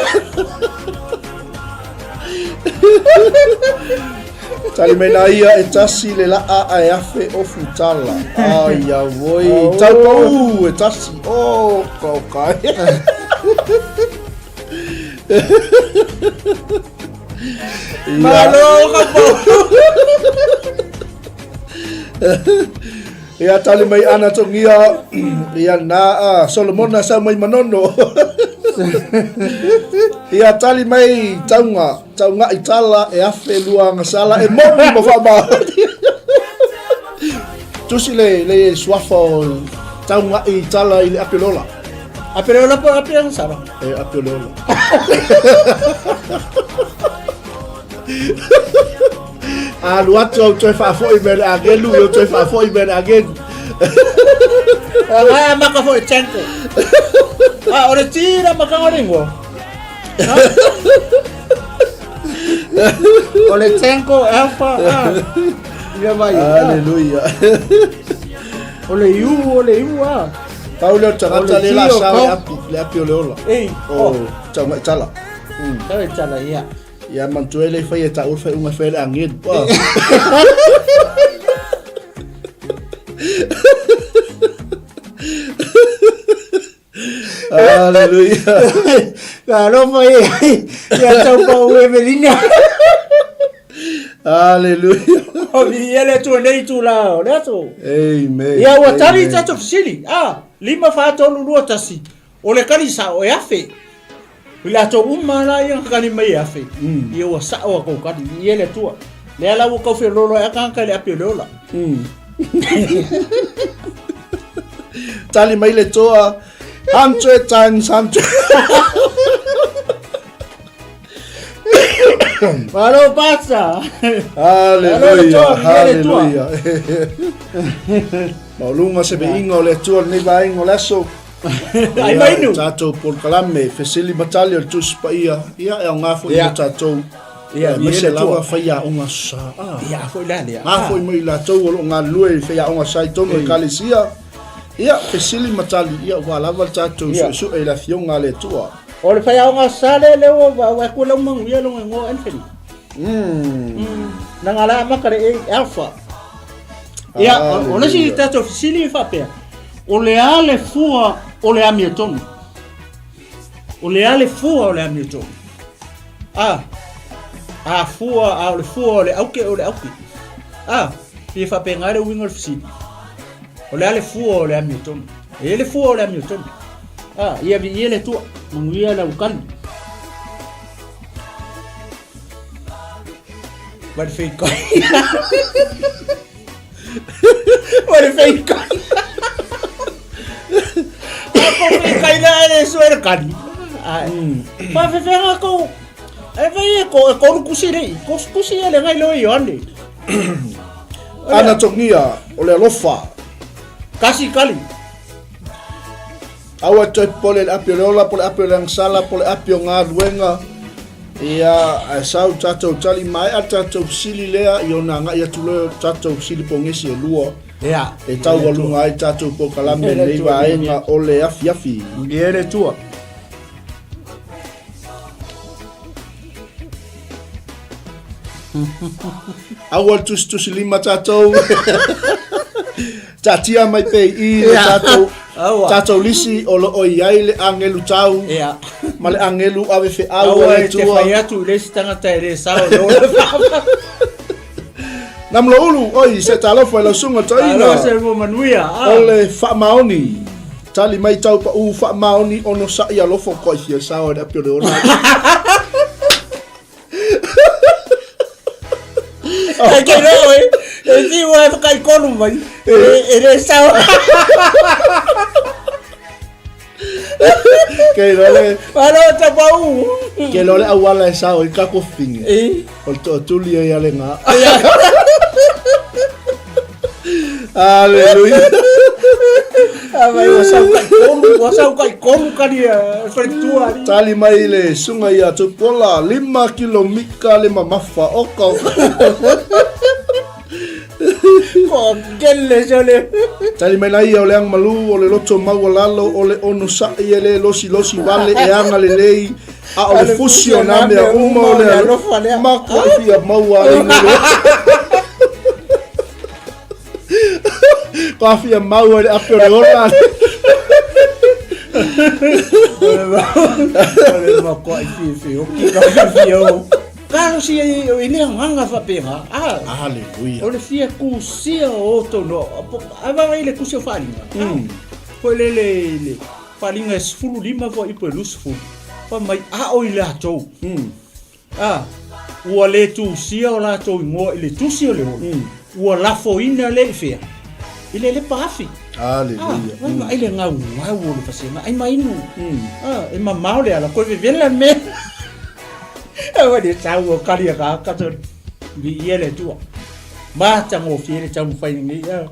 Tali mai la ia e tasi le laa ae afe ofu tala. Ai a voi. Tau pau e tasi. Oh, ka o kai. Malo ka pau. Ia tali mai ana tongia ia na a Solomona sau mai Manono. Ia tali mai taunga, taunga i tala e afe lua ngasala e moni ma whaamaoni. Tusi le, le suafa o taunga i tala i le ape lola. Ape lola po ape ngasala. E ape lola. Alu atu au toe faafoi mai le agelu, au toe faafoi mai le agelu. Ai maka foi chanko. Ah, o le tira maka o lingua. O le chanko alfa. Ah. Ia vai. Aleluia. O le iu, o le iu ah. Pau lea o le tagata O le lea la tio, sao le kau. api, le api o le ola. Ei, O oh. tauga i tala. Tau i tala ia. Ia manatua e le i faia e taua le faaiuga e fai ai le agelu. Aleluia. Alofa e ia tau pau Evelina. Aleluia. O viia le Atua nei itula o le aso. Amen. Ia ua tali tatou fesili. Ah, 5 4 3 2 1. O le kali sao e afe. I latou uma la ia na kali mai e afe. Mm. Ia ua sao a kou kali. Ia le Atua. Lea la ua kau felolo ai a tagata i le api o le ola. Mm. Tali mai le toa. 100 times 100. Malo pasa. Haleluia, haleluia. Mauluga se viiga o le Atua lenei vaega o le aso. Ai mai nu. Tatou polokalame, fesili ma tali o le Tusi Paia, ia e aoga foi mo tatou. Ia, aemaise lava faiaoga sa. Ia, foi la lea. Nga foi mo i latou o lo o galulue i faiaoga sa i totonu o Ekalesia. Ia, fesili ma tali, ia ua lava le tatou suesue i le Afioga a le Atua. O le faiaoga sa lea lea ua vaai atu lau manuia lona igoa Anthony. Na nga la amata le A Alpha. Ia, o le isi tatou fesili e faapea, o le a le fua o le amiotonu? O le a le fua o le amiotonu? A, a fua, a o le fua o le auke o le auke. A, pei e faapena le uiga o le fesili. O le a le fua o le amiotonu? E i ai le fua o le amiotonu. A, ia viia le Atua, manuia le aukali. Ma le feikai. Ma le feikai. A ko feikai la e sue le kani. Ai. Whawhewhenga ko. E vai e ko e koru kusi rei. Ko kusi e le ngai loe Ioane. Ana togia o le alofa. Kasi kali. Aua e toe popole i le api o le ola, po o le api o le agasala, po o le api o galuega. Ia, ae sau tatou tali maea le tatou fesili lea, ia ona agai atu loa o tatou fesili pogesi e lua. Ia. E taualuga ai tatou polokalame i lenei vaega o le afiafi. Ia le Atua. Aua le tusitusi lima tatou. Taatia mai pea i i le tatou, tatou lisi o lo o i ai le agelu tau ma le agelu ave feau a le Atua. Aua e te fai atu i le isi tagata e le sao i le ola whaawha. Namoloulu, oi, se talofa i lau susuga toeaina. Alo se mo manuia. O le faamaoni. Tali mai tau paʻu faamaoni onosaʻi alofa ko ai fia sao i le api o le ola. Ai ke reo e, e whiu ai whakaikonu mai, e re sao. Kei loa le... Malo ta pau. Kei loa le auala e sao i ka kofine. E. O le toatuli ai a le ngā. Aleluia. A vai ua sau kai kolu, ua sau kai kolu kani wharetua. Tali mai le sunga ia Tupola, 5 kilomika le mamafa o ka. Ko kele sole. Tali mai la ia o le agamalu, o le loto maualalo, o le onosaʻi e le losilosi vale e agalelei, a o le fusi o nā mea uma o le alofa lea. Makuaʻi fia maua ai le Kua fia maua i le ape o le ola. O le makuaʻi fia oki ka fia o. Kalosi i le agaga faapena. Ah. Aleluia. O le fia kusia o outou no. A vaai i le kusi o faaaliga. Foi le le le faaaliga e 15 foi po e 20. Fai mai a o i latou. A ua le tusia o latou igoa i le tusi o le ola. Ua lafoina le i fea? I le lepa afi. Aleluia. Ah, vaai le gaugau o le vasega ai ma inu. Ah, e mamao le ala koe vevela le mea. Aua le sau o kari a ka kato viia le Atua. Matagofie le taumafai lenei. Ah.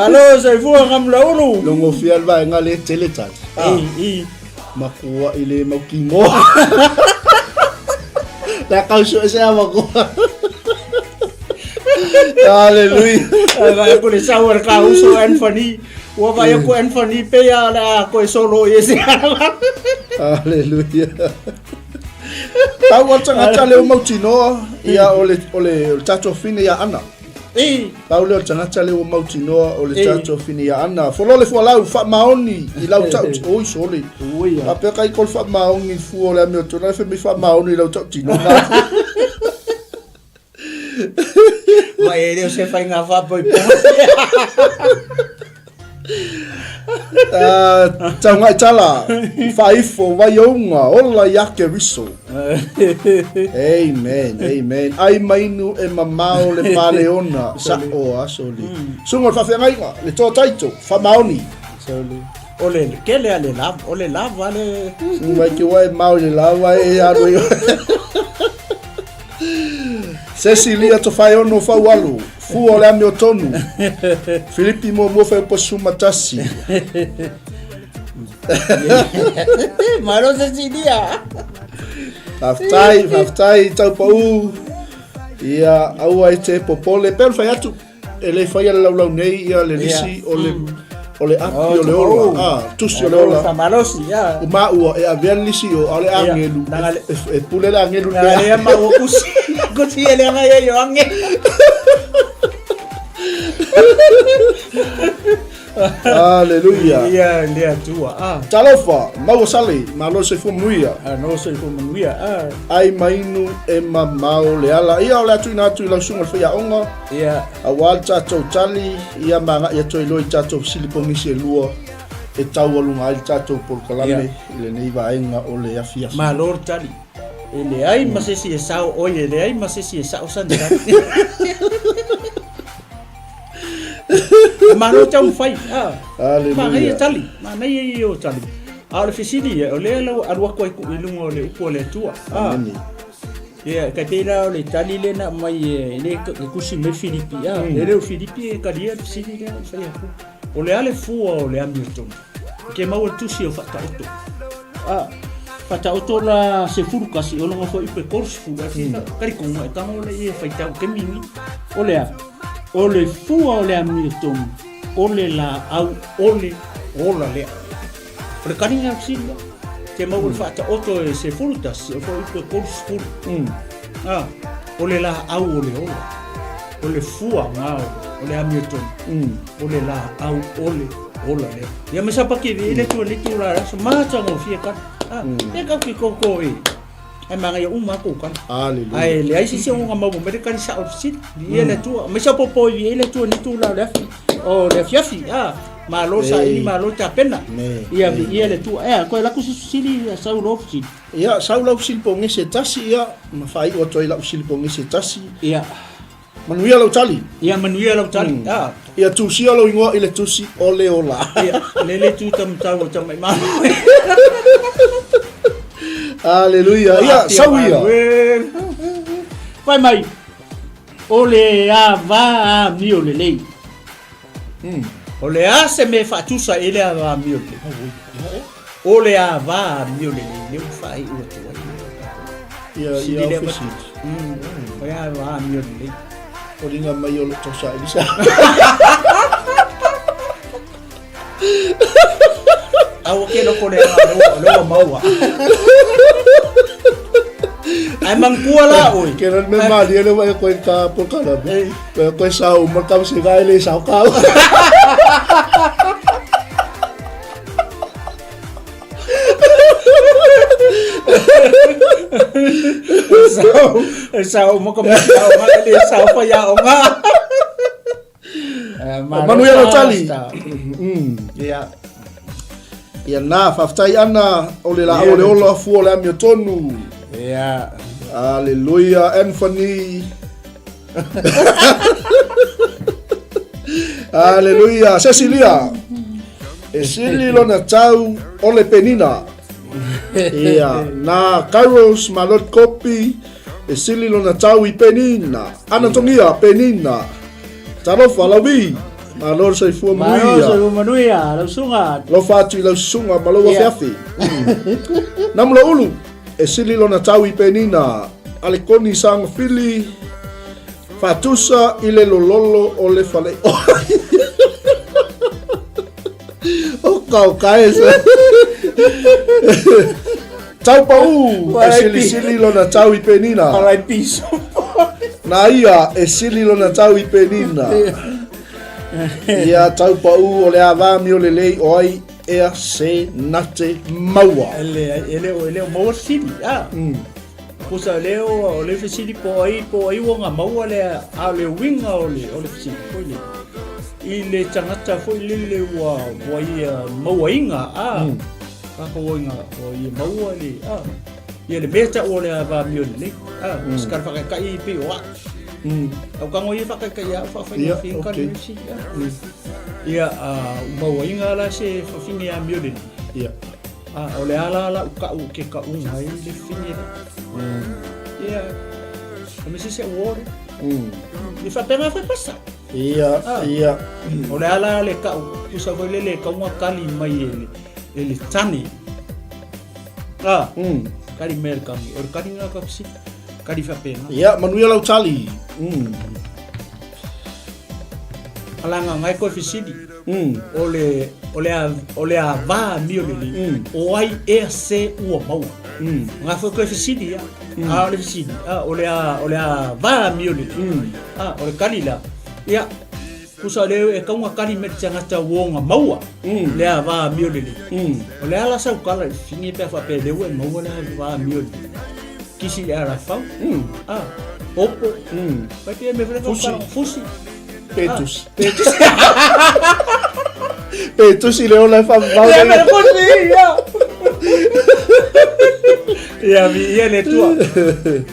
Alo, soifua Gamulaulu. Logofia le vaega le tele tali. Ah. I, i. Makua i le mautinoa. La kau sue se ama koa. Hallelujah. Ai vai ko le sau al ka uso Anthony. Ua vaai atu Anthony pei a o le a toe solo i ese Hallelujah. Tau o le tagata lea ua mautinoa, ia o le, o le, o le tatou fine ia Ana. I. Pau lea o le tagata lea ua mautinoa o le tatou fine ia Ana. Folo le fualau, faamaoni i lau tau, oi sole. Ui a. Faapea kai kol faamaoni i fua o le amiotonu, fai mai faamaoni i lau tautinoga. Ma e le o se faiga faapoipoga. Ah, taugai tala, faaifo, vaiouga, ola ia Keriso. Amen, amen. Ai mainu e mamao le paleona, sa o aso li. Suga o le faafeagaiga, le toa taito, faamaoni. O le kele a le lava, o le lava le... Mai ke wai mau le lava e alu i. Cecilia Tofaeono Faualo, fua o le amiotonu. Filipi muamua fuaiupu 11. Malo Cecilia. Faafetai, faafetai Taupau. Ia, aua e te popole. Pei ona fai atu, E le faia le laulau nei ia le lisi o le o le api o le ola, a tusi o le ola. Faamalosi, ia. O maua e avea le lisi o, aole agelu, e pule le agelu le. Lea maua kusi, kusi e le anga ia o agelu. Aleluia. Ia le Atua. Ah. Talofa, maua sale, malo le soifua manuia. Ah, no soifua manuia. Ah. Ai mainu e mamao le ala. Ia o le a tuuina atu i lau susuga le faiaoga. Ia. Aua le tatou tali, ia ma agai atu ai loa i tatou fesili pogisi e lua e taualuga ai le tatou polokalame i lenei vaega o le afiafi. Malo le tali. E leai ma se isi e sao, oi e leai ma se isi e sao sana tali. Malo taumafai. Ah. Aleluia. Manaia tali. Manaia ia o tali. A o le fesili ia, o lea lau alu atu ai i luga o le upu a le Atua. Ah. Amene. Ia, kai pei la o le tali lea na aumai e le e tusi mai Filipi. Ah, mm. E le o Filipi e talia le fesili lea e fai atu. O le a le fua o le amiotonu? E ke maua le tusi o Faataoto. Ah, Faataoto la 11, o longa foi pe 30. Mm. Talitonu e tago le ia faitau ke mimi. O le a? O le fua o le amiotonu, o le laau o le ola lea. O le taliga o fesili lea. Ke maua le Faataoto e 11, o foi pe 30. Ah, o le laau o le ola. O le fua ngā o le amiotonu. O le laau o le ola lea. Ia me sapaki vi le tua ni tū la aso matagofie kali. Ah, e kau ki koko e. Ai manaia uma lava kou kali. Aleluia. Ae leai se isi auga maua mai le kali sao o le fesili. Viia le Atua. Aemaise a popo i viia le Atua ni tula o le afi. O le afiafi. Ah, malo saili, malo tapena. Ia viia le Atua. Ea, koe laku se fesili, ia sau lou fesili. Ia, sau lau fesili pogese e tasi, ia, ma faaiu atu ai lau fesili pogese e tasi. Ia. Manuia lau tali. Ia manuia lau tali. Mm. Ah. Ia tusia lou ingoa i le tusi o le ola. Ia, lele tu tamatau o tamai malo. Aleluia. Ia, sau ia. Fai mai, o le ava amio lelei. Mm. O le a se mea e faatusa i le ava amio lelei? O le ava amio lelei, lea ua faaiu atu ai. Ia, ia o fesili. O le ava amio lelei. Foliga mai o lo tau saili sa. Aua ke loko le anga, lea ua maua. Ai mangkua la oi. Ke le me malie le wa e koe ka polokalame. Koe koe sau ma ka se ga le sau ka. Sau, sau mo ka mo sau ma le sau fa ya o nga. Manuia lau tali. Ia. Ia nā, faafetai Ana o le laau o le ola, fua o le amiotonu. Ia. Aleluia, Anthony. Aleluia, Cecilia. E sili lona tau o le penina. Ia, nā Kairos ma Lord Kopi, e sili lona tau i penina. Ana tongia, penina. Talofa, Lawi. Malo le soifua manuia. Malo soifua manuia, lau susuga. Alofa atu i lau susuga ma lou afiafi. Namu ulu, e sili lona tau i penina. Alekoni Sagafili, faatusa i le lololo o le fale. Oka o kae se. Tau pau e silisili lona tau i Penina. Palai piso. Na ia e sili lona tau i Penina. Ia tau pau o le avami o lelei o ai ea se nate maua. E le, e le, e le o maua sili. Ah. Pusa le o o le fesili po ai po ai ua maua le a le uiga o le o le fesili foi le i le tagata foi lele ua ua ia mauaina a tatou oiga ua ia maua le a ia le mea ta'u o le ava amio lelei a se kala faataitai pei o a'u au tago ia faataitai ia a'u faafaigofie kali le fesili a ia a ua mauaina la se fafine amio lelei Ia. A o le a la la'u ka'u ou te ka'uga ai le fafine lea ia e me se a'u uo lea e faapena foi pasa Ia, ia. O le a la le ka'u tusa foi lele e kauga kali mai e le e le tane a kali mai e le kami o le kaliga ka fesili kali faapena. Ia, manuia lau tali. Alaga ngai koe fesili o le o le o le ava amio lelei o ai ea se ua maua. Nga foi koe fesili ia. A o le fesili a o le a o le ava amio lelei. A o le kali la. Ia tusa le e kauga kali me te tagata ua maua le ava amio lelei. O le a la sau kala i fafine pe a faapea le ua e maua le ava amio lelei. Kisi le ala fau. A popo. Pai pe me Fusi. Fusi. Pe tusi. Pe tusi. Pe tusi le ola e whamau. Ia me fusi ia. Ia mi ia le tua.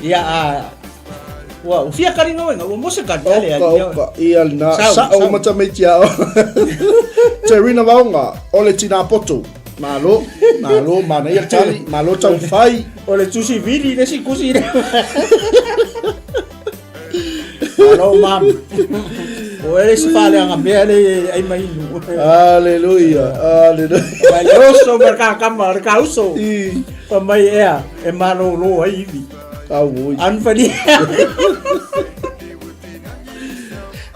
Ia a ua ua fia kali ngau ua mo se kali ale Oka, oka, ia lena. Sau, Sa'o sau. mata mai tia o. Te rina vaonga, o le tina poto. Malo, malo, manaia le tali, malo taumafai. O le tusi vili le si kusi le. Malo mam. O ele se fale anga mea le ai mai nu. Aleluia, aleluia. Mai le oso ma ka kama le ka uso. I, Pa mai ea e malolo ai ivi. au oi. An fani.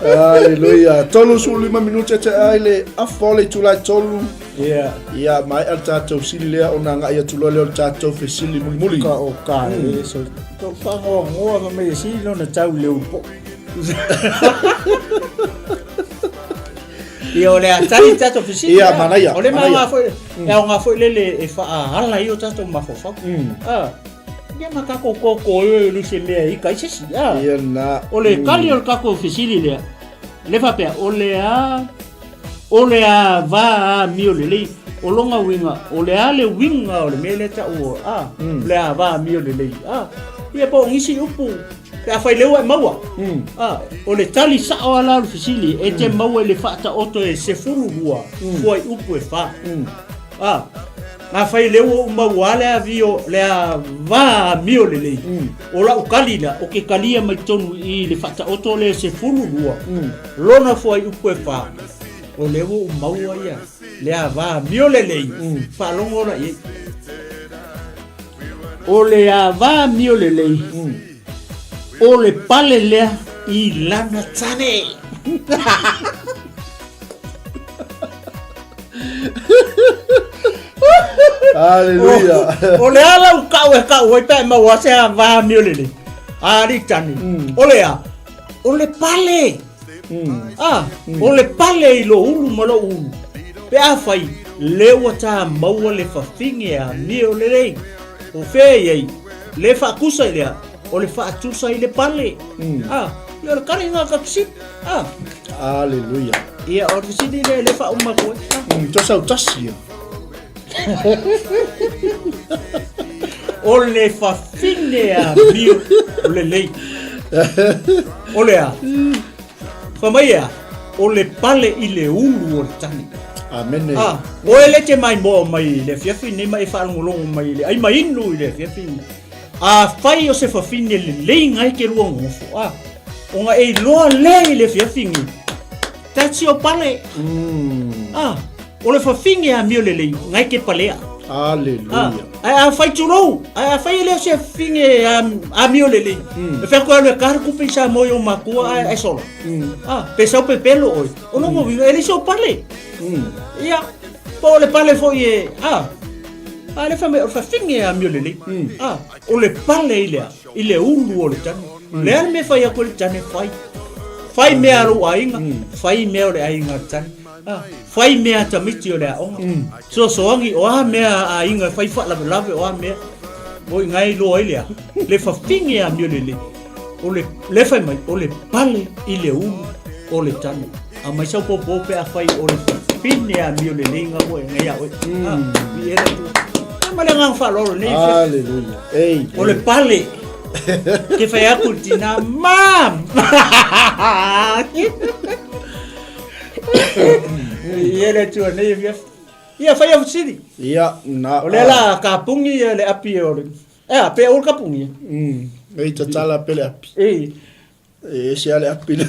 Aleluia. 35 minute te ai le afa o le itula e tolu. Ia. Ia, maea le tatou sili lea ona agai atu loa lea o le tatou fesili mulimuli. Ka o ka e so to whangoa ngoa ma me si no na tau le upo. Ia o le a tali tatou fesili. Ia, manaia, O le manaia. maga foi, e aoga foi lele e faaala ai o tatou mafaufau. Ah. Ia ma tatou koko e le se mea i kai se si. Ah. Ia na. O le kali o le tatou fesili lea. Le faapea, o le a o le a va amio lelei. O lona uiga, o le a le uiga o le mea lea ta'u o a, le a va amio lelei. A, ia po o nisi upu pe afai lea ua e maua. A, o le tali sa'o lava la o le fesili e te maua i le faataoto e 12 fuaiupu e 4. A, afai lea ua ou maua le avio le a va amio lelei. O la'u kali la, o ke kalia mai totonu i le faataoto lea e 12 lona fuaiupu e 4. O lea ua ou maua ia le a va amio lelei. Faalogo la i ai. O le a va amio lelei. O le pale lea i lana tane. Aleluia. O le a lau ka'u e ka'u ai pe a e maua se a va amio lelei. A alii tane. O le a? O le pale. A, o le pale i lou ulu ma lou ulu. Pe afai lea ua tā maua le fafine amio lelei. O fea i ai, le faatusa i lea, o le faatusa i le pale. A, ia o le kaliga ka fesili. A. Aleluia. Ia, o le fesili lea le faauma atu ai. A. Toe sau tasi ia. O le fafine amio lelei. O le a? Fai mai e a? O le pale i le ulu o le tane. Amene. A, o e le te maimoa mai i le afiafi nei ma e faalogologo mai i le ai ma inu i le afiafi nei. Afai o se fafine lelei ngai ke lua nofo, a, ona e iloa lea i le afiafi nei, that's your pale. A, o le fafine amio lelei ngai ke palea. Aleluia. Ae afai tulou, ae afai e le o se fafine amio lelei, e fai atu e alu e kaha le kupe i Samoa i ou matua ae sola. A, pe sau pepelo oe, o lona uiga e le se o pale. Ia, Po o le pale foi e, a, a le fai mai o le fafine e amio lelei. A, o le pale i le a, i le ulu o le tane. Le a le mea e fai atu ai le tane, fai. Fai mea a lou aiga, fai mea o le aiga a le tane. A, fai mea a tamaiti o le aoga. Soasoagi, o a mea a aiga e fai faalavelave, o a mea. O i ina e iloa ai le a, le fafine e amio lelei. O le, le fai mai, o le pale i le ulu o le tane. Aumai sau popo pe afai o le fafine amio lelei nga ua e ngai a oe. Ah, i e le Atua. Ah, ma le agaga faaaloalo nei. Hallelujah. Ei. O le pale. Ke fai atu i le tina, Mom! I e le Atua nei afiafi. Ia, fai au fesili. Ia, na. O lea la kapungi ia le api o le... E a, pe o le kapungi ia. Ei tatala pe le api. Ei. E ese a le api le.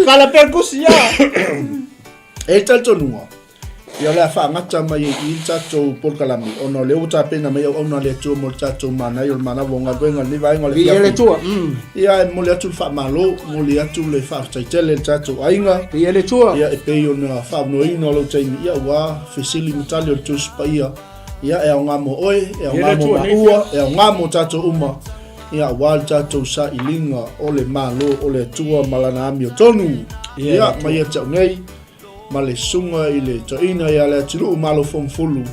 Kala pe kusi ia. E talitonuga, ia o le a faagata mai ai i i le tatou polokalame, ona o lea ua tapena mai auauna a le Atua mo le tatou manaia o le manava o galuega i lenei vaega o le Viia le afiafi. Atua. Ia, e momoli atu le faamalo, momoli atu le faafetai tele i le tatou aiga. Viia le Atua. Ia, e pei ona faaavanoaina o lou taimi, ia, aua fesili ma tali o le Tusi Paia. Ia, e aoga mo oe, e aoga mo maua, e aoga mo tatou uma, ia, aua le tatou sailiga o le Malo o le Atua ma Lana amiotonu. Ia, mai ia te au nei, ma le susuga i le toeaina ia Leatinuu Malofomufulu,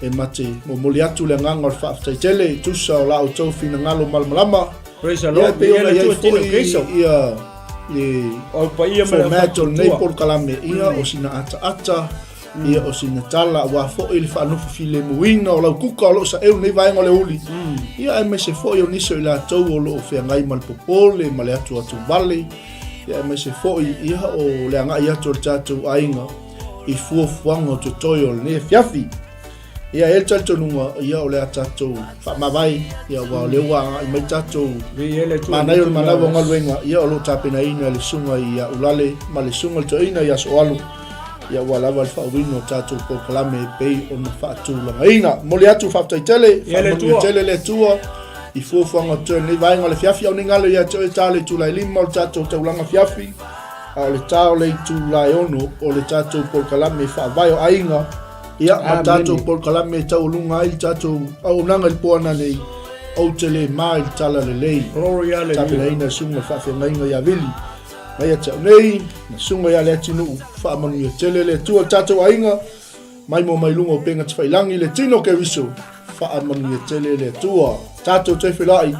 e mate momoli atu le agaga o le faafetai tele i tusa o la outou finagalo malamalama. Praise the Ia, Lord. e pei ona Viia le i ai Atua tino foi Keiso. ia le O paia ma le format o lenei aufatutua. polokalame, ia, o sina ataata, Ia, o sina tala aua foi le faanofo filemuina o lau kuka o lo o saeu nei vaega o le uli. Ia, aemaise foi o nisi o i latou o lo o feagai ma le popole ma le atuatuvale. Ia, aemaise foi, ia, o le agai atu o le tatou aiga i fuafuaga o totoe o lenei afiafi. Ia, e i ai le talitonuga, ia, o le a tatou faamavae, ia, aua o lea ua agai mai tatou manaia o le manava o galuega, ia, o lo o tapenaina e le susuga ia Ulale ma le susuga i le toeaina ia Soalu. Ia ua lava le faauiina o tatou polokalame e pei ona faatulagaina. Momoli atu faafetai tele, faamanuia tele le Atua i fuafuaga totoe o lenei vaega o le afiafi. Au nei galo ia te oe ta o le itula e 5 o le tatou taulaga afiafi, a o le ta o le itula e 6 o le tatou polokalame faavae o aiga, ia ma tatou polokalame e taualuga ai le tatou auaunaga i le po ananei, ou te le ma i le talalelei. Glory, hallelujah. Tapenaina e susuga i le faafeagaiga ia Vili. Mai ia te au nei, na susuga ia Leatinuu, faamanuia tele le Atua i le tatou aiga, mai moa mai luga o upega tafailangi le tino o Keriso, faamanuia tele le Atua. Tatou toe feiloai,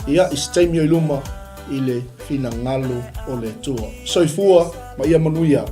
ia, i se taimi o i luma, i le finagalo o le Atua. Soifua ma ia manuia.